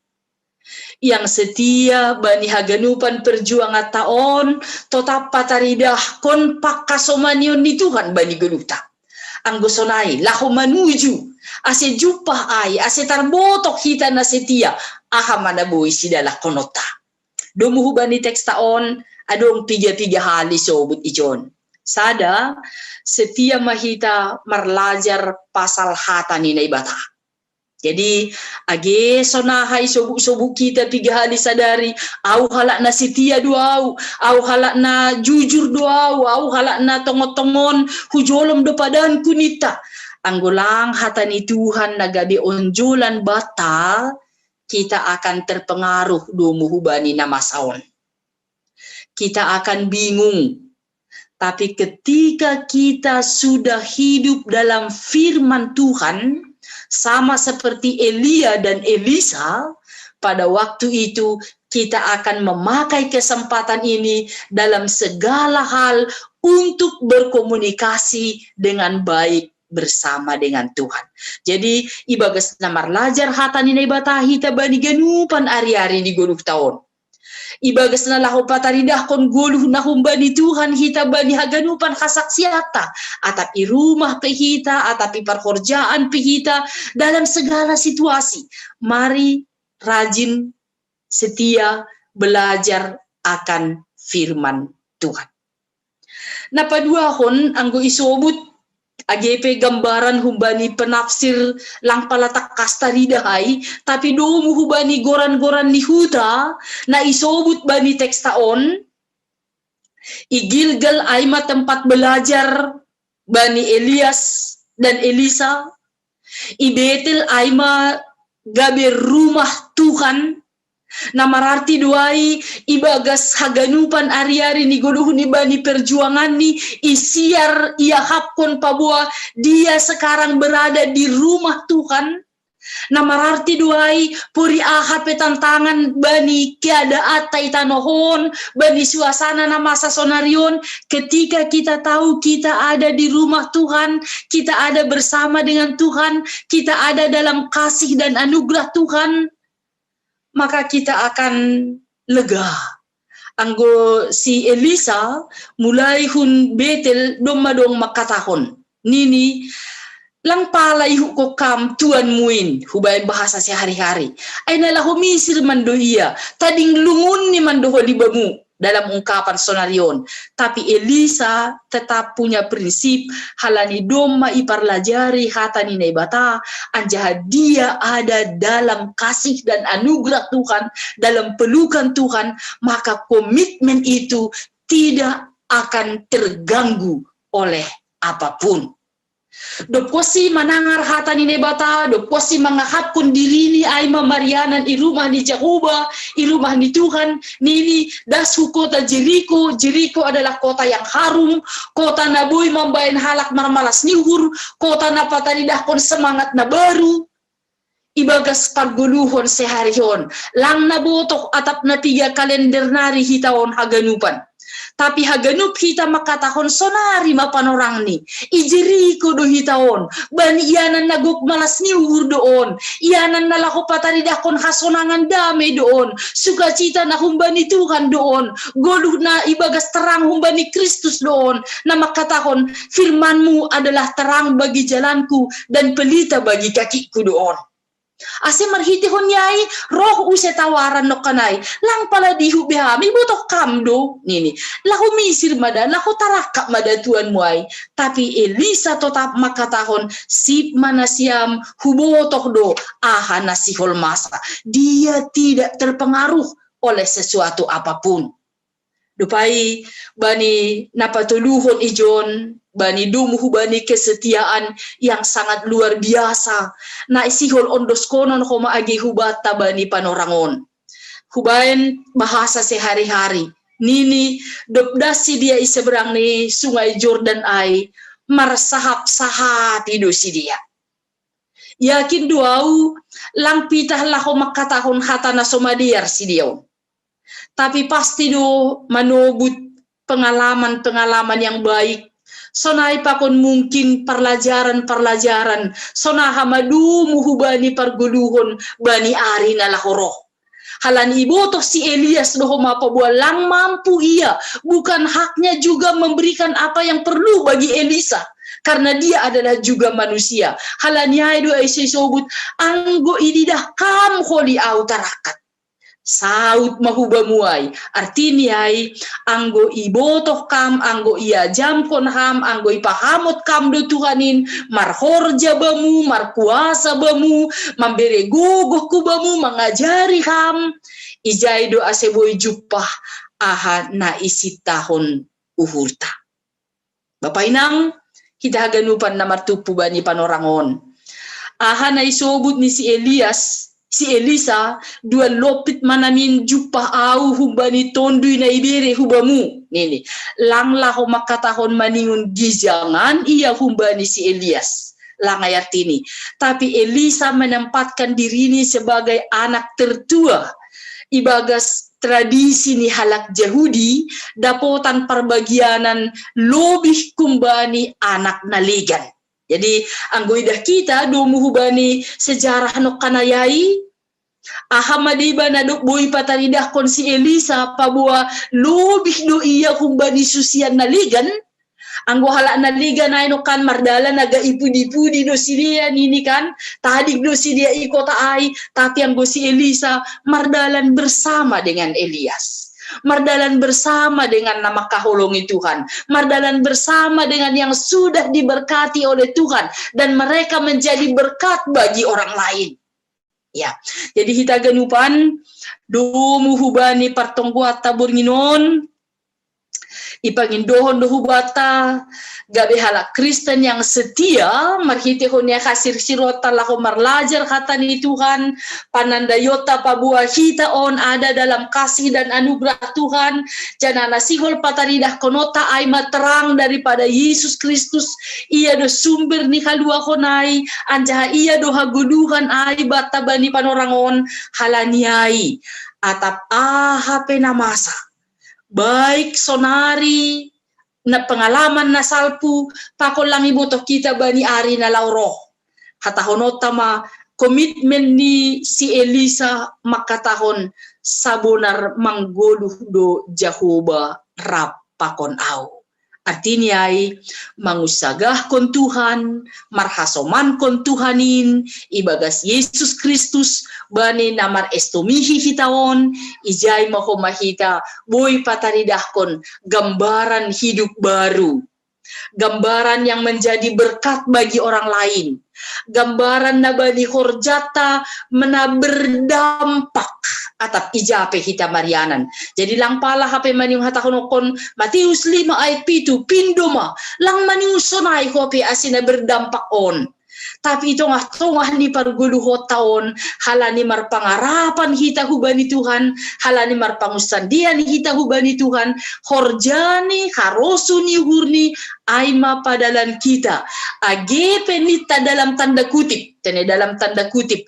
Yang setia bani haganupan perjuanganta on totap pataridahkon pangkasomanion ni Tuhan bani goluhta. Anggo sonai, laho manuju Ase jumpah ai, ase tarbotok hita na setia, aha ma na boi sidalakhononta. Domu hubani teksta on, adong piga-piga hali sobut ijon. Sada, setia ma hita marlajar pasal hata ni Naibata. Jadi, age sonaha isobut-sobut hita piga hali sadari, au halak na setia do au, au halak na jujur do au, au halak na tongon-tongon hujolom do padanku ninta. Anggo lang hata ni Tuhan na gabe onjolan banta, kita akan terpengaruh domu hubani na masa on. Kita akan bingung. Tapi ketika kita sudah hidup dalam firman Tuhan, sama seperti Elia dan Elisa, pada waktu itu kita akan memakai kesempatan ini dalam segala hal untuk berkomunikasi dengan baik bersama dengan Tuhan. Jadi, ibagas na marlajar hata ni Naibata hita bani ganupan ari-ari ni goluhta on. Ibagas na laho pataridahkon goluh na humbani Tuhan hita bani haganupan hasaksianta, atap i rumah pe hita, atap i parhorjaan pe hita, dalam segala situasi. Mari rajin setia belajar akan firman Tuhan. Na paduahon, anggo isobut, age pe gambaran humbani penafsir lang pala tangkas taridah ai, tapi domu hubani goran-goran ni huta na isobut bani teksta on, i Gilgal ai ma tempat belajar bani Elias dan Elisa, i Betel ai ma gabe rumah Tuhan, na mararti do ai ibagas haganupan ari-ari ni goluhni bani perjuanganni, isiar iahapkon paboa dia sekarang berada di rumah Tuhan, na mararti do ai pori aha pe tantangan bani keadaanta i tanoh on, bani suasana na masa sonari on, ketika kita tahu kita ada di rumah Tuhan, kita ada bersama dengan Tuhan, kita ada dalam kasih dan anugerah Tuhan, maka kita akan lega. Anggo si Elisa mulai hun Betel domma dong mangkatahon, nini, lang pala ihutkon kam tuanmu in, hubaen bahasa sehari-hari. Ai na laho Misir mando ia, tading lungunni mando ho libamu, dalam ungkapan sonari on. Tapi Elisa tetap punya prinsip, halani domma iparlajari hata ni Naibata, anjaha dia ada dalam kasih dan anugerah Tuhan, dalam pelukan Tuhan, maka komitmen itu tidak akan terganggu oleh apapun. Dob konsi manangar hata ni Naibata, dob konsi mangahapkon dirini ai ma marianan i rumah ni Jahowa, i rumah ni Tuhan, nini, das hu kota Jeriko. Jeriko adalah kota yang harum, kota na boi mambaen halak marmalas ni uhur, kota na pataridahkon semangat na baru. Ibagas pargoluhon sehari on, lang na botoh atap na piga kalender nari hita on haganupan. Tapi haganup hita mangkatahon sonari ma panorangni. I Jeriko do hita on, bani ianan na gok malas ni uhur do on, ianan na laho pataridahkon hasonangan dame do on, sukacita na humbani Tuhan do on, goluh na ibagas terang humbani Kristus do on, na mangkatahon, firmanmu adalah terang bagi jalanku dan pelita bagi kakiku do on. Ase marhitehon ni ai, roh use tawaran nongkan ai, lang pala dihut be hami, botoh kam do, nini. Laho Misir ma da, laho tarangkap ma da tuanmu ai. Tapi Elisa totap mangkatahon, sip ma nasiam, hubotoh do aha na sihol masa. Dia tidak terpengaruh oleh sesuatu apapun. Dob ai bani na patoluhon ijon, bani domu hubani kesetiaan yang sangat luar biasa na sihol ondoskonon homa age hubanta bani panorang on. Hubaen bahasa sehari-hari, nini, dob das sidea i seberang ni Sungai Jordan ai, marsahap-sahapi do sidea. Yakin do au, lang pitah laho mangkatahon hata na so madear sidea on. Tapi pasti do manobut pengalaman-pengalaman yang baik. Sonai pakon mungkin parlajaran-parlajaran, sonaha ma domu hubani pargoluhon bani ari na laho roh. Halani ibotoh si Elias do homa paboa lang mampu ia, bukan haknya juga memberikan apa yang perlu bagi Elisa, karena dia adalah juga manusia. Halani ai do ai so isobut, anggo ididah kam holi au tarakat. Saut ma hubamu ai, artini ai, anggo ibotoh kam, anggo iajamkon ham, anggo ipahamot kam do Tuhan in, marhorja bamu, markuasa bamu, mambere gogoh ku bamu, mangajari ham, ijai do ase boi jumpah aha na isintahon uhurta. Bapa inang, hita haganupan na martumpu bani panorang on. Aha na isobut ni si Elias, si Elisa, dua lompit ma namin jumpah au humbani tonduy na ibere hubamu, nini. Lang laho mangkatahon maningon gijangan ia humbani si Elias. Lang ai artini. Tapi Elisa menempatkan dirini sebagai anak tertua. Ibagas tradisi ni halak Jahudi, dapotan parbagianan lobih humbani anak na legan. Jadi, anggo idah hita domu humbani sejarah nongkan ai, aha ma deba na dob boi pataridahkon si Elisa, paboa lobih do ia humbani susian na legan. Anggo halak na legan ai nongkan mardalan agak ipudi-pudi do sidea nini kan, tadig do sidea i kota ai, tapi anggo si Elisa mardalan bersama dengan Elias. Mardalan bersama dengan na mangkaholongi Tuhan, mardalan bersama dengan yang sudah diberkati oleh Tuhan, dan mereka menjadi berkat bagi orang lain. Ya, jadi hita haganupan, domu humbani partonggoanta borngin on, ipangindohon do hubanta, gabe halak Kristen yang setia, marhitehon ia hasirsironta laho marlajar hata ni Tuhan, panandaionta paboa hita on ada dalam kasih dan anugerah Tuhan, janah na sihol pataridahkononta ai ma terang daripada Yesus Kristus, ia do sumber ni haluahon ai, anjaha ia do hagoluhan ai banta bani panorang on, halani ai, atap aha pe na masa, baik sonari, na pengalaman na salpu, pakon lang ibotoh hita bani ari na laho roh. Hatahononta ma, komitmen ni si Elisa mangkatahon, sabonar manggoluh do Jahowa rap pakon au. Artini ai, mangunsagahkon Tuhan, marhasomankon Tuhan in, ibagas Yesus Kristus, bani na marestomihi hita on, ijai ma homa hita boi pataridahkon gambaran hidup baru. Gambaran yang menjadi berkat bagi orang lain. Gambaran na bani horjanta na berdampak atap ija pe hita marianan. Jadi lang pala hape maningon hatahononkon Matius lima ayat pitu, pindo ma, lang maningon sonai ho pe ase na berdampak on. Tapi i tongah-tongah ni pargoluhonta on, halani marpangarapan hita hubani Tuhan, halani marpangunsandean hita hubani Tuhan, horjani, harosuh ni uhurni, ai ma padalan hita. Age pe ninta dalam tanda kutip, tene dalam tanda kutip,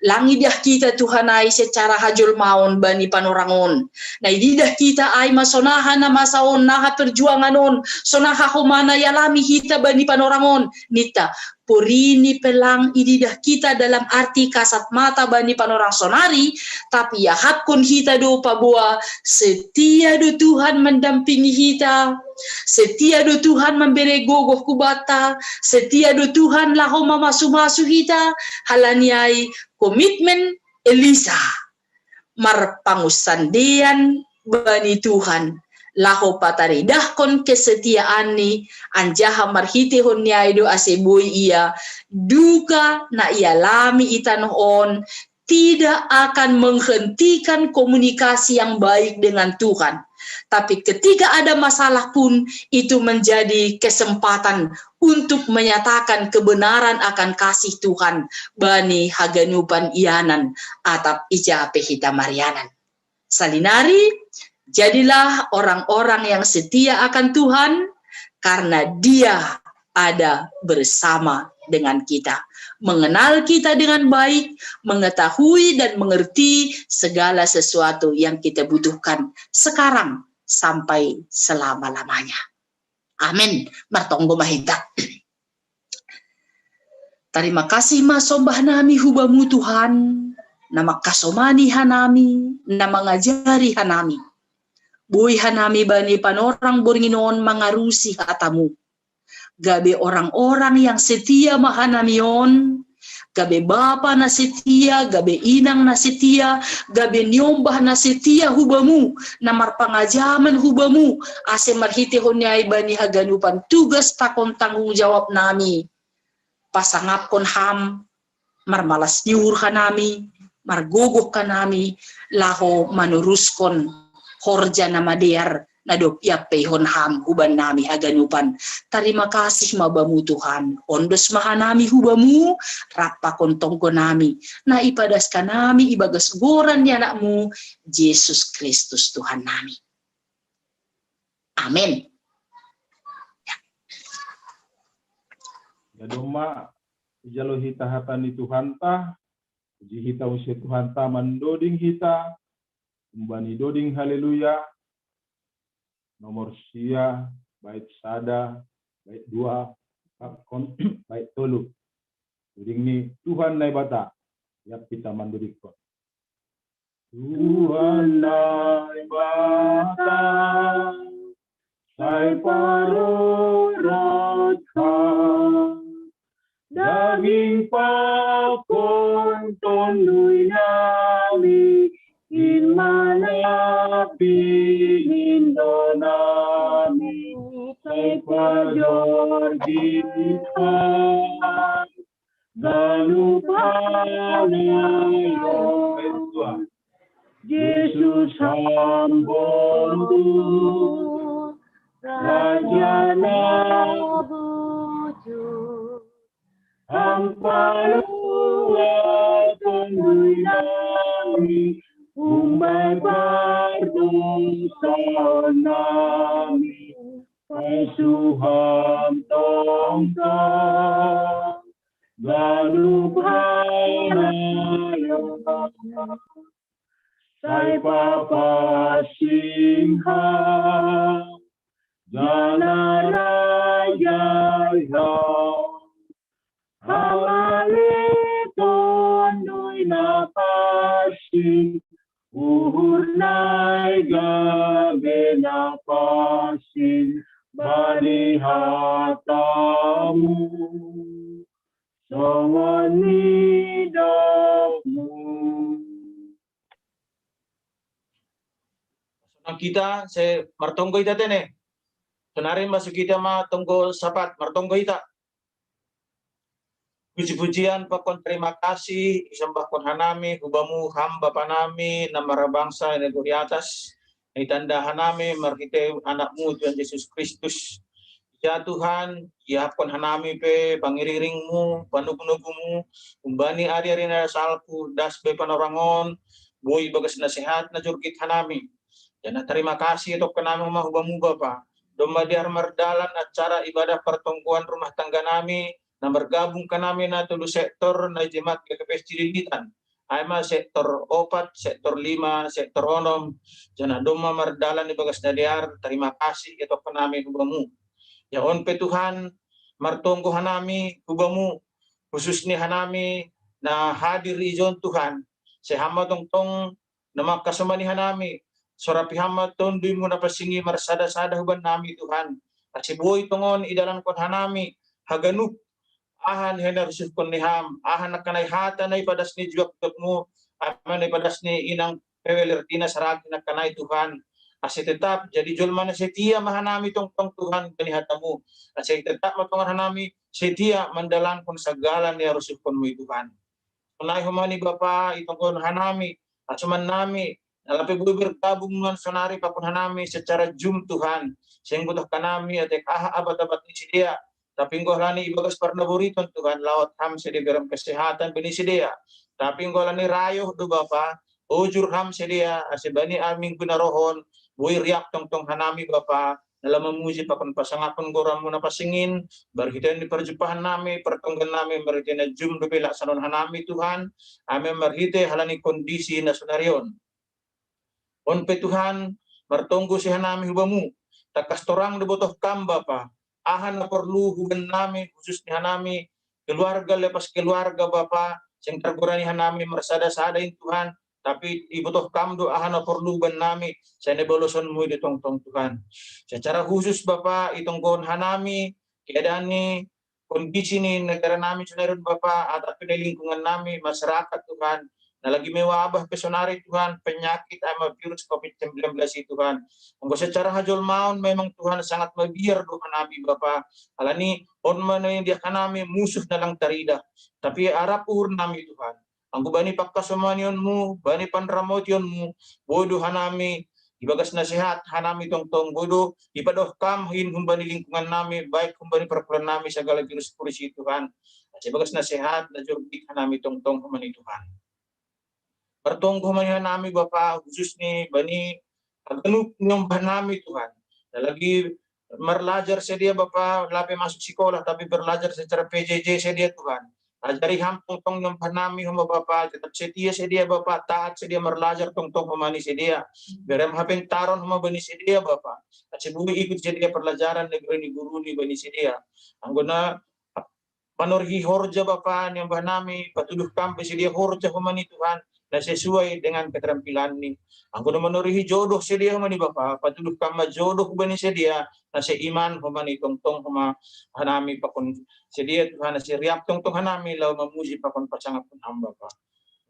lang idah hita Tuhan ai secara hajolmaon bani panorang on. Na ididah hita ai ma sonaha na masa on, naha perjuangan on, sonaha homa na ialami hita bani panorang on, ninta, porini pe lang ididah hita dalam arti kasat mata bani panorang sonari, tapi iahapkon hita do paboa setia do Tuhan mendampingi hita, setia do Tuhan membere gogoh hubanta, setia do Tuhan laho mamasu-masu hita, halani ai komitmen Elisa marpangunsandean bani Tuhan, laho pataridahkon kesetiaanni, anjaha marhitehon ni ai do ase boi ia, duka na ialami i tanoh on tidak akan menghentikan komunikasi yang baik dengan Tuhan. Tapi ketika ada masalah pun, itu menjadi kesempatan untuk menyatakan kebenaran akan kasih Tuhan bani haganupan ianan atap ija pe hita marianan. Salinari, jadilah orang-orang yang setia akan Tuhan, karena Dia ada bersama dengan kita, mengenal kita dengan baik, mengetahui dan mengerti segala sesuatu yang kita butuhkan sekarang sampai selama-lamanya. Amin. Martonggo ma hita. Tarima kasih ma sombah nami hu Bamu Tuhan. na mangkasomani hanami, na mangajari hanami. Boi hanami bani panorang borngin on mangarusi hatamu. Gabe orang-orang yang setia ma hanami on, gabe bapa na setia, gabe inang na setia, gabe niombah na setia hubamu, na marpangajaman hubamu, ase marhitehon ni ai bani haganupan tugas pakon tanggung jawab nami. Pasangapkon ham, marmalas ni uhur hanami, margogoh hanami, laho manuruskon horja na madear, na dob iampeihon ham huban nami haganupan. Tarima kasih ma bamu Tuhan, ondos ma hanami hubamu, rap pakon tonggo nami, na ipadas hanami ibagas goran ni anakmu, Jesus Kristus Tuhan nami. Amin. Jadi ma, ijalo hita hata ni Tuhanta, puji hita muse Tuhanta mandoding hita, umbani doding haleluya, nomor sia, bait sada, bait dua, bait tolu. Doding ni Tuhan Naibata, ya hita mandodingkon. Tuhan Naibata, sai parorot Ham, daging pakon tondui nami, in ma na pinindo nami, sai pajorjit Ham, ganup halayo. Jesus Ham botut, Raja na bujur. Ham paluah tondui nami, umbai pardosa nami, pasu Ham tongtong, ganup halayo. Sai papansing Ham, janah rajai Ham, Ham ale tondui na pansing, uhur nai gabe na pansing bani hatamu, songon nidokmu. Sonang hita, sai martonggo hita tene. Sonari masuk hita ma tonggo Sabat, martonggo hita. Puji-pujian pakon tarima kasih isembahkon hanami hubamu Ham Bapa nami na marbangsa i nagori atas, na itanda hanami marhitei Anakmu Tuhan Jesus Kristus. Ya Tuhan, iahapkon hanami pe pangiring-iringmu, panogu-nogumu, umbani ari-ari na salpu, das be panorang on, boi bagas na sehat na jorgit hanami. Janah tarima kasih etokkon nami ma hubamu Bapa. Domma dear mardalan acara ibadah partonggoan rumah tangga nami, na margabung hanami na tolu sektor na i jemaat G K P S Cililitan. Ai ma sektor opat, sektor lima, sektor onom, janah domma mardalan ibagas na dear, tarima kasih etokkon nami hubamu. Ya on pe Tuhan, martonggo hanami hubamu, khusus ni hanami na hadir ijon Tuhan, sai Ham ma tongtong na mangkasomani hanami, sorapi Ham ma tonduimu na pansing i marsada-sada huban nami Tuhan, ase boi tongon idalankon hanami haganup aha na hinarusuhkon ni Ham, aha nangkaning hata na ipadas ni juak-juakmu, aha na ipadas ni inang Pewelertina saragi nangkaning Tuhan, ase tetap jadi jolma na setia ma hanami tongtong Tuhan bani hatamu, ase tetap ma tongon hanami setia mandalankon sagala na iharusuhkonmu i Tuhan. Sonai homa ni Bapa, itonggohon hanami, hasoman nami, na lape boi bergabung nuan sonari pakon hanami secara Zoom Tuhan, seng botoh hanami atik aha abat-abat ni sidea, tapi anggo halani ibagas parnaboriton Tuhan lawat Ham sedia bere kesehatan bani sidea, tapi anggo halani rayoh do Bapa, ojur Ham sedia, ase bani minggu na roh on, boi riap tongtong hanami Bapa, na laho mamuji pakon pasangaphon goranmu na pansing in, marhitei ni parjumpahan nami, partonggoan nami, marhitei na Zoom dope ilaksanahon hanami Tuhan, ai ma marhitei halani kondisi na sonari on. On pe Tuhan, martonggo use hanami hubamu, tangkas torang do botoh Kam Bapa, aha na porlu huban nami, khusus ni hanami, keluarga lepas keluarga Bapa, Seng targorani hanami marsada-sada in Tuhan, tapi ibotoh Kam do aha na porlu uban nami, sai na baloson Mu i do tongtong Tuhan. Secara khusus Bapa, itonggohon hanami keadaan ni kondisi ni negara nami sonari on Bapa, atap pe na lingkungan nami, masyarakat Tuhan, na lagi mewabah pe sonari Tuhan, penyakit ai ma virus covid sembilan belas i Tuhan. Anggo secara hajolmaon memang Tuhan sangat mabiar do hanami Bapa, alani on ma na didiak hanami musuh na lang tarida. Tapi arap uhur nami Tuhan, anggo bani pangkasomanion Mu, bani panramotion Mu, boi do hanami ibagas na sehat hanami tongtong, boi do ipadoh Kam in humbani lingkungan nami, baik humbani parpula nami sagala virus-virus i Tuhan. Asa ibagas na sehat na jorgit hanami tongtong humbani Tuhan. Martonggo humbani hanami Bapa, khusus ni bani haganup niombah nami Tuhan, na lagi marlajar sadia Bapa, lape masuk sikolah tapi berlajar secara P J J sadia Tuhan. Ajari Ham tongtong niombah nami homa Bapa, tetap setia sadia Bapa, taat sadia marlajar tongtong homa ni sadia. Bere Ham hapintaron homa bani sadia Bapa, asa boi ikut sadia parlajaran na bere ni guru ni bani sadia. Anggo na manorihi horja Bapa niombah nami, patuduh Kam pe sadia horja homa ni Tuhan na sesuai dengan keterampilan ni. Anggo na manorihi jodoh sadia homa ni Bapa, patuduh Kam ma jodoh hubani sadia na seiman homa ni tongtong homa hanami pakon sadia Tuhan, na siriap tongtong hanami laho mamuji pakon pasangaphon Ham Bapa.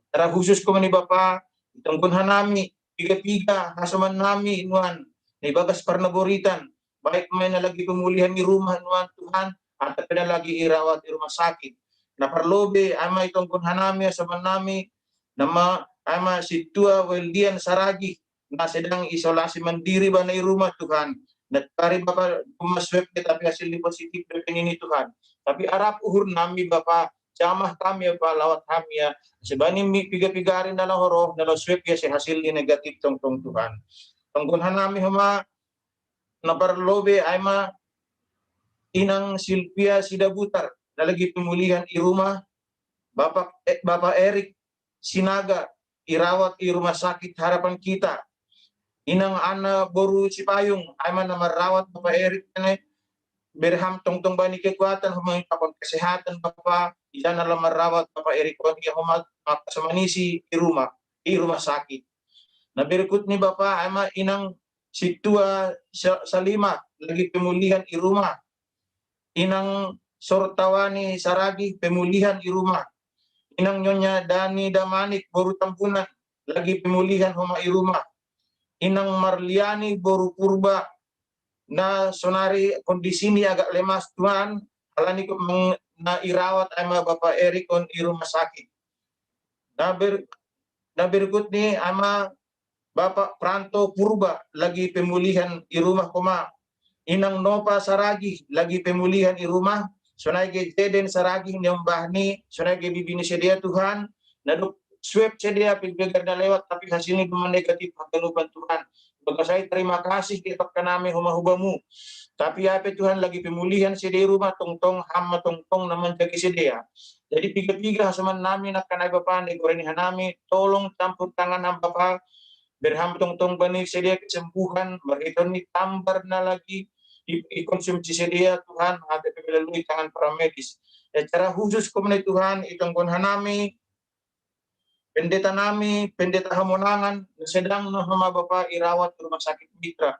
Secara khusus homa ni Bapa, itonggohon hanami piga-piga hasoman nami nuan na ibagas parnaboritan, baik ma na lagi pemulihan i rumah nuan Tuhan, atap pe na lagi irawat i rumah sakit. Na parlobei ai ma itonggohon hanami hasoman nami, na ma ai ma sintua Weldian Saragih, na sedang isolasi mandiri ibana i rumah Tuhan. Na tadi Bapa, cuma swab pe tapi hasilni positif dope nini Tuhan. Tapi arap uhur nami Bapa, jamah Kam ia Bapa, lawat Ham ia, asa bani piga-piga ari na laho ro, na laho swab ia asa hasilni negatif tongtong Tuhan. Tonggohon hanami homa na parlobei ai ma inang Silvia Sidabutar, na lagi pemulihan i rumah, Bapa, eh, Bapa Erik Sinaga, irawat i rumah sakit Harapan Kita. Inang Ana boru Sipayung, ai ma na marrawat Bapa Erik ne, bere Ham tongtong bani kekuatan homa ni pakon kesehatan Bapa, ijana laho marrawat Bapa Erik on ia homa makasamanisi i rumah, i rumah sakit. Na berikut ni Bapa, ai ma inang sintua Sa-, Salima, lagi pemulihan i rumah. Inang Sortawani Saragih, pemulihan i rumah. Inang Nyonya Dani Damanik boru Tambunan, lagi pemulihan homa i rumah. Inang Marliani boru Purba, na sonari kondisini agak lemas Tuhan, alani na irawat ai ma Bapa Erik on i rumah sakit. Na ber-, na berikut ni ai ma Bapa Pranto Purba, lagi pemulihan i rumah homa. Inang Nopa Saragih, lagi pemulihan i rumah. Sonai ge Jeden Saragih niombah ni, sonai ge bibi ni sadia Tuhan, na dung swab sadia pe dua ari na lewat, tapi hasilni domma negatif haganupan Tuhan. Ibagas ai tarima kasih dihatahon hanami homa hu Bamu. Tapi ai pe Tuhan lagi pemulihan sadia i rumah, tongtong Ham ma tongtong na manjaga sadia. Jadi piga-piga hasoman nami nangkin ai Bapa, na digorei hanami, tolong campur tangan Ham Bapa, bere Ham tongtong bani sadia kesembuhan, marhitehon ni tambar na lagi i-, ikonsumsi sadia Tuhan, atap pe melalui tangan para medis. Secara khusus homa ni Tuhan, itonggohon hanami, pendeta nami, Pendeta Hamonangan, na sedang na homa Bapa irawat rumah sakit Mitra.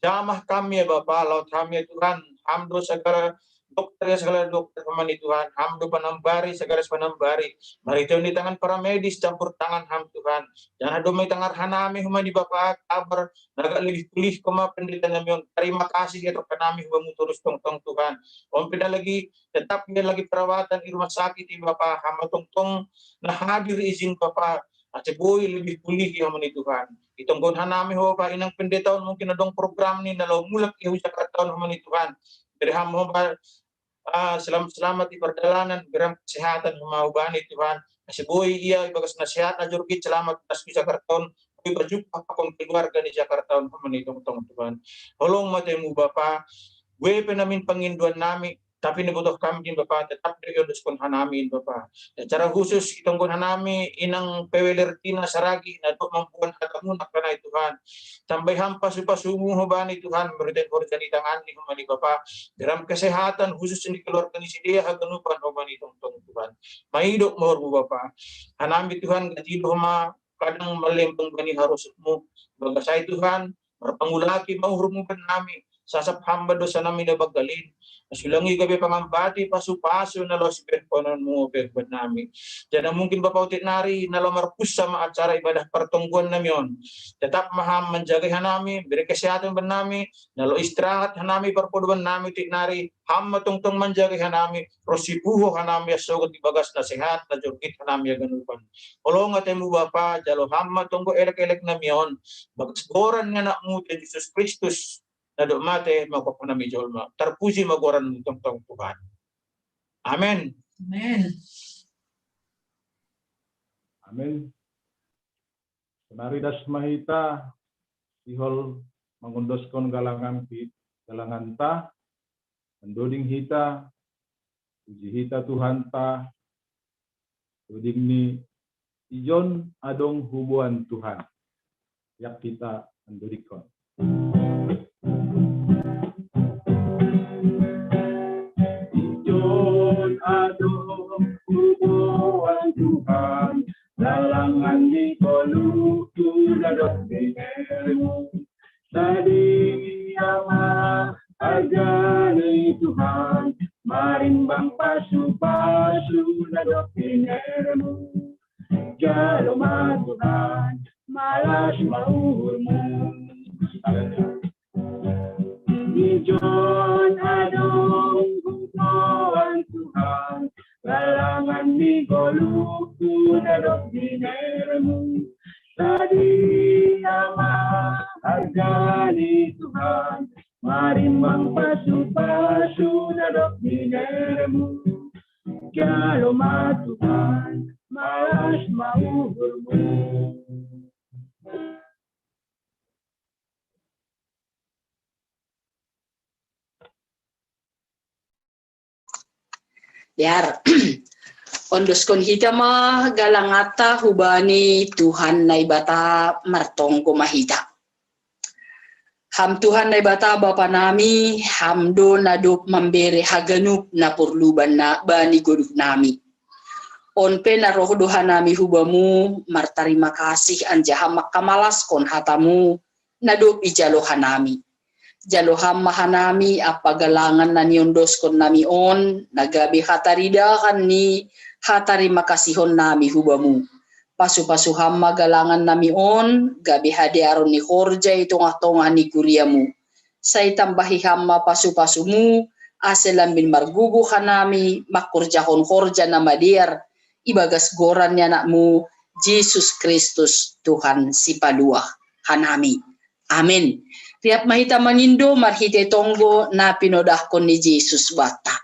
Jamah Ham ia Bapa, lawat Ham ia Tuhan, Ham do sagala dokter ia sagala dokter homa ni Tuhan, Ham do panambari sagala panambari. Marhitehon ni tangan para medis, campur tangan Ham Tuhan. Janah domma itangar hanami homa ni Bapa, kabar na agak lebih pulih homa pendeta nami on. Tarima kasih dihatahon hanami hu Bamu torus tongtong Tuhan. On pe na lagi tetap ia lagi perawatan i rumah sakit i Bapa, Ham ma tongtong na hadir izin Bapa, asa boi lebih pulih ia homa ni Tuhan. Itonggohon hanami ho Bapa, inang pendeta on mungkin adong program ni na laho mulak ia hu Jakarta on homa ni Tuhan. Bere Ham homa, ah, selamat-selamat i pardalanan, bere Ham kesehatan homa hubani Tuhan. Asa boi ia ibagas na sehat na jorgit selamat das hu Jakarta on, boi pajumpang pakon keluarga ni Jakarta on homa ni tongtong Tuhan. Holong ma tahimu Bapa, boi pe namin pangindoan nami, Tapi nibotoh kami din Bapa, tetap do iondoskon hanami in Bapa. Secara khusus itonggon hanami inang P W Lertina Saragi, na do mamboan hatamu na kanai Tuhan. Tambai ham pasupasumu ho bani Tuhan, mambere horja ni tanganni ho bani Bapa. Bere ham kesehatan khusus ni keluarga ni sidea haganupan ho bani tongtong Tuhan. Maidop ma uhurmu Bapa. Hanami Tuhan, gaji do ma kadang malembang bani harosmu. Bagas ai Tuhan, marpangulaki ma uhurmu bannami. Sasap ham ma dosanami na banggalin. Sulangi gabe pangambati pasupasu na laho sipehonon mu pe bannami. Jadi mungkin Bapa, otik nari na laho marpunsa ma acara ibadah partonggoan nami on. Tetap ma ham manjagai hanami, bere kesehatan bannami, na laho istirahat hanami parpodoman nami otik nari, ham ma tongtong manjagai hanami, ro sipuho hanami asa sogot ibagas na sehat, na jolgit hanami haganupan. Holong atemu Bapa, jalo ham ma tonggo elek-elek nami on, bagas goran ni anakmu Tuhan Jesus Kristus, na dob mate mangkophon hami jolma. Tarpuji ma goranmu tongtong Tuhan. Amen. Amen. Amin. Sonari das ma hita sihol mangondoskon galangan hi-, galanganta, mandoding hita, puji hita Tuhanta, doding ni ijon adong huboan Tuhan. Yak hita mandodingkon. Ijon adong huboan Tuhan, galangan ni ngoluku na dob dinermu. Sadia ma arga ni Tuhan, marimbang pasupasu na dob dinermu. Jalo ma Tuhan, malas ma uhurmu. Ijon adong huboan Tuhan, galangan ni ngoluku na dob dinermu. Sadia ma arga ni Tuhan, marimbang pasupasu na dob dinermu. Jalo ma Tuhan, malas ma uhurmu. Biar ondoskon hita ma galanganta hubani Tuhan Naibata, martonggo ma hita. Ham Tuhan Naibata Bapa nami, ham do na dob mambere haganup na porlu bani goduk nami. On pe na roh do hanami hubamu martarima kasih anjaha mangkamalaskon hatamu na dob ijalo hanami. Jalo ham ma hanami ampa galangan na niondoskon nami on, na gabe hataridahan ni hatarima kasihon nami hubamu. Pasupasu ham ma galangan nami on, gabe hadearon ni horja i tongah-tongah ni kuriamu. Sai tambahi ham ma pasupasumu, ase lambin margogo hanami mangkorjahon horja na madear, ibagas goran ni anakmu, Jesus Kristus Tuhan sipaluah hanami. Amin. Riap ma hita mangindo marhite tonggo na pinodahkon ni Jesus banta.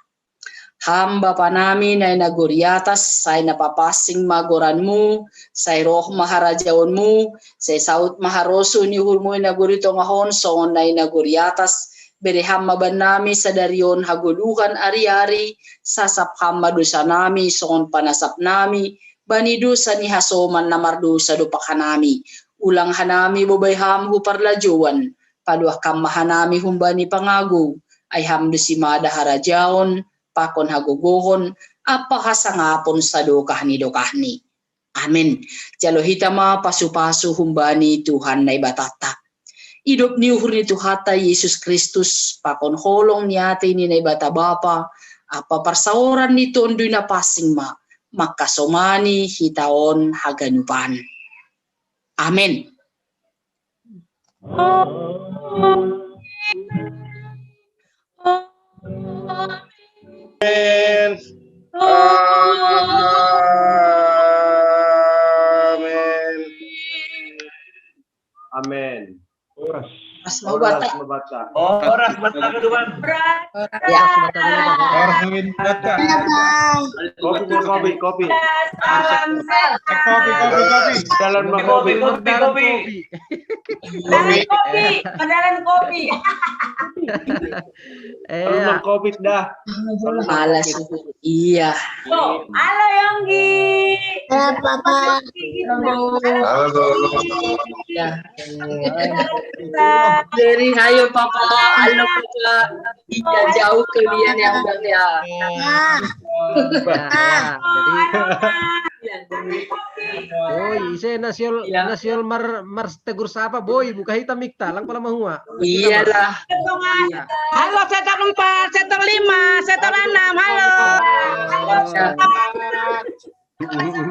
Ham Bapa nami na i nagori atas, sai na papansing ma goranmu, sai roh ma harajaonmu, sai saut ma harosuh ni uhurmu i nagori tongah on songon na i nagori atas, bere ham ma bannami sadari on hagoluhan ari-ari, sasap ham ma dosa nami songon panasap nami bani dosa ni hasoman na mardosa dompak hanami. Ulang hanami bobai ham hu parlajouan, paluah kam ma hanami humbani pangagou, ai ham do simada harajaon, pakon hagogohon, ampa hasangapon sadokah ni dokahni. Amen. Jalo hita ma pasupasu humbani Tuhan Naibatanta. Idop ni uhur ni Tuhanta Jesus Kristus, pakon holong ni atei ni Naibata Bapa, ampa parsaoran ni Tonduy Napansing ma, mangkasomani hita on haganupan. Amen. Amen. Amen. Amen. Horas. Mas mau baca. Horas Batak keduan. Ya. Horas Batak. Kopi, kopi, kopi. Salam sehat. Kopi, kopi, kopi. Dalam Kopi, kopi, kopi. Kopi, kopi. Dalam kopi. Eh, Alun kopi dah. Malas. Iya. Tuh, halo Yonggi. Halo, Papa. Halo. Ya. Dari hayo papa, halo papa. Iya, jauh kalian yang udah ya. Ya, ya. Jadi Boy, ise nasiol Ya. Nasiol mar mar tegur sapa Boy, buka hitam mikta, lang pala mahua. Iyalah. Halo sektor empat, sektor lima, sektor enam, halo. Ya.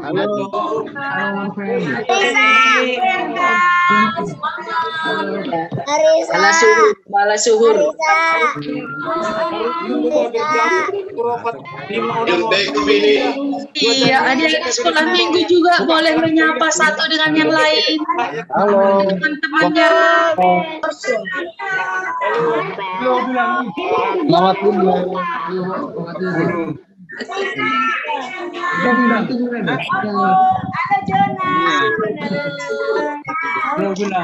Halo. Malas suhur, malas suhur. Risa. Risa. Iya, adik-adik sekolah minggu juga boleh menyapa satu dengan yang lain. Halo. Teman-temannya. Selamat minggu. Halo Jona. Halo, Jona.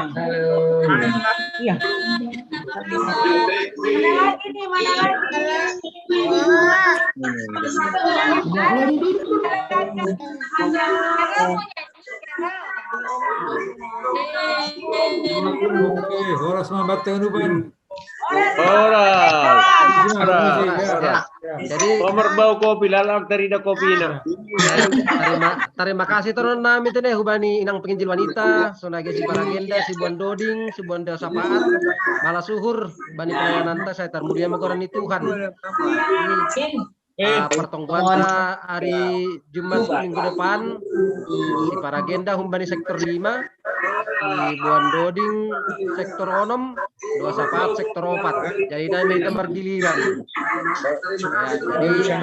Mana lagi nih, mana lagi? Oke, horas mambat teh nuban. Horas. Horas. Ya. Jadi Nomor bau kopi, lalang terida kopi na. Terima, terima kasih turun nami tene hubani inang penginjil wanita, sonage si Baragenda, si Buan Doding, si Buan Deo Sapaat, malas suhur bani pelayanan ta saya termulia magoran ni Tuhan. Ah, pertemuan ta hari Jumat minggu depan si Baragenda humbani sektor lima, si Buan Doding sektor onom, Deo Sapaat sektor opat. Jadi nami kita bergiliran. Ya, jadi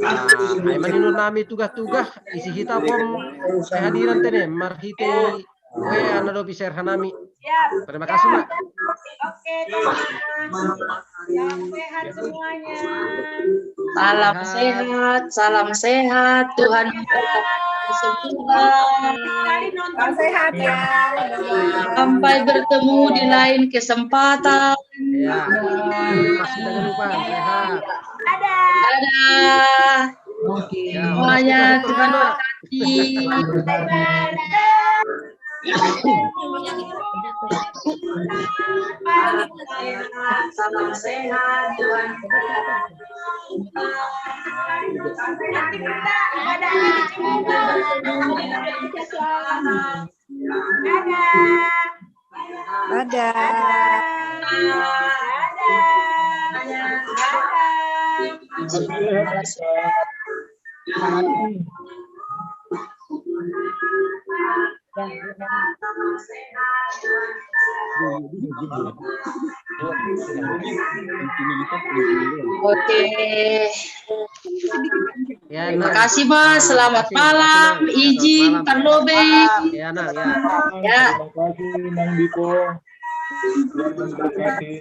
ah, ai maninun nami tugas-tugas isi hita pom kehadiran tene marhite we ana dopi serhanami. Siap. Terima kasih, Mak. Oke, teman. Salam sehat semuanya. Salam sehat, salam sehat. Tuhan memberkati semua. Salam sehat ya. Sampai bertemu di lain kesempatan. Ya. Pasti jangan lupa sehat. Dadah. Dadah. Ya, Semuanya horas kita Tuhan semua. Berkati. Salam sehat, Tuhan. Nanti kita ada acara. Dadah. Dadah. Dadah. Dadah. Oke. Ya, Terima nah. kasih, Mas. Selamat Terima kasih, malam. terima kasih, Izin, Nang. terlebih. Ya, nah, ya. Ya. Terima kasih, Nang Diko. Tuhan memberkati.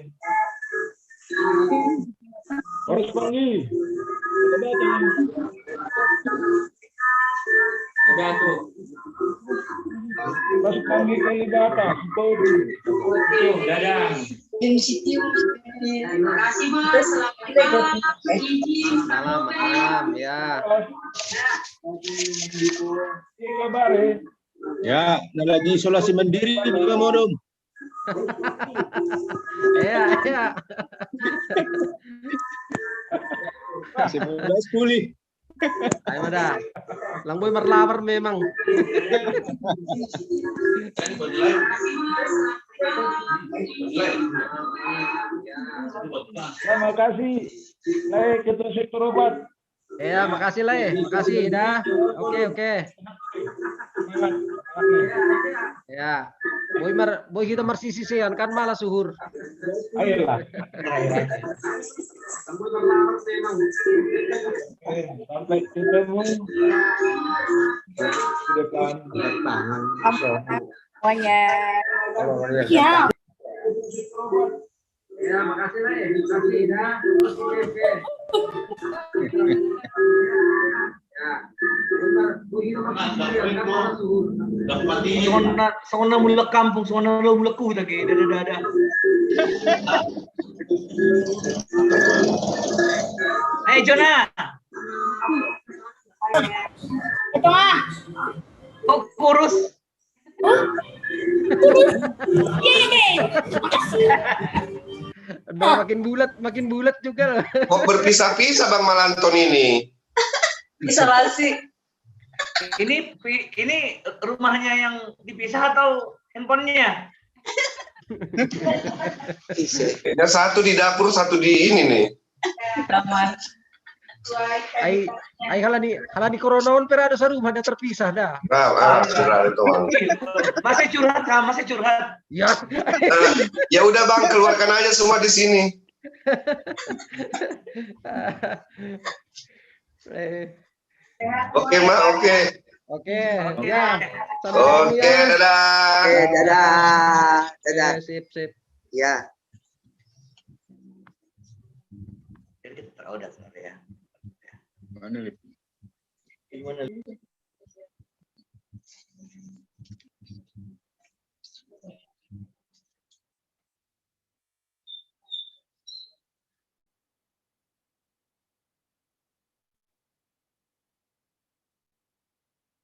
Horas Panggi. Ada tuh. Horas Panggi Kalibata. Kopi. Dadah. Terima kasih, Mas. Selamat malam. Izin, Malam, malam, ya. Ini kabar ya. Ya, na lagi isolasi mandiri juga modom. Ya, ya. Semoga pulih. Ayo dah. Lang Boy marlapar memang. Terima kasih. Saya ketua sektor opat. Ya, makasih lah ya. Makasih dah. Oke, oke. Ya. Boy mar boy kita marsisi sean kan malas suhur. Ayolah. Oke, sampai ketemu di depan. Semuanya. Kalau Ya. Ya, makasih lah ya. Makasih ya. Oke, oke. Ya. Songona, songona mulak kampung, songona lo mulak kuda ke, dah, dah, dah, dah. Eh, Jona. Apa? Kok kurus? Iya, iya, iya. Bang, makin bulat, makin bulat juga. Kok berpisah-pisah Bang Malanton ini? Isolasi. Ini ini rumahnya yang dipisah atau handphonenya? Kayaknya satu di dapur, satu di ini nih. Taman. Ai, ai halani, halani corona on pera ada sarumah ada terpisah dah. Nah, ah, sudah itu Bang. Masih curhat, Kak, masih curhat. Ya. Nah, ya udah Bang, keluarkan aja semua di sini. Eh, Oke, Mak, oke. Oke, Oke. Ya. Sampai ketemu Oke, ya. Dadah. Oke, dadah. Dadah. Oke, sip, sip. Ya. Jadi kita tahu dah sebenarnya ya. Mana lagi? Gimana?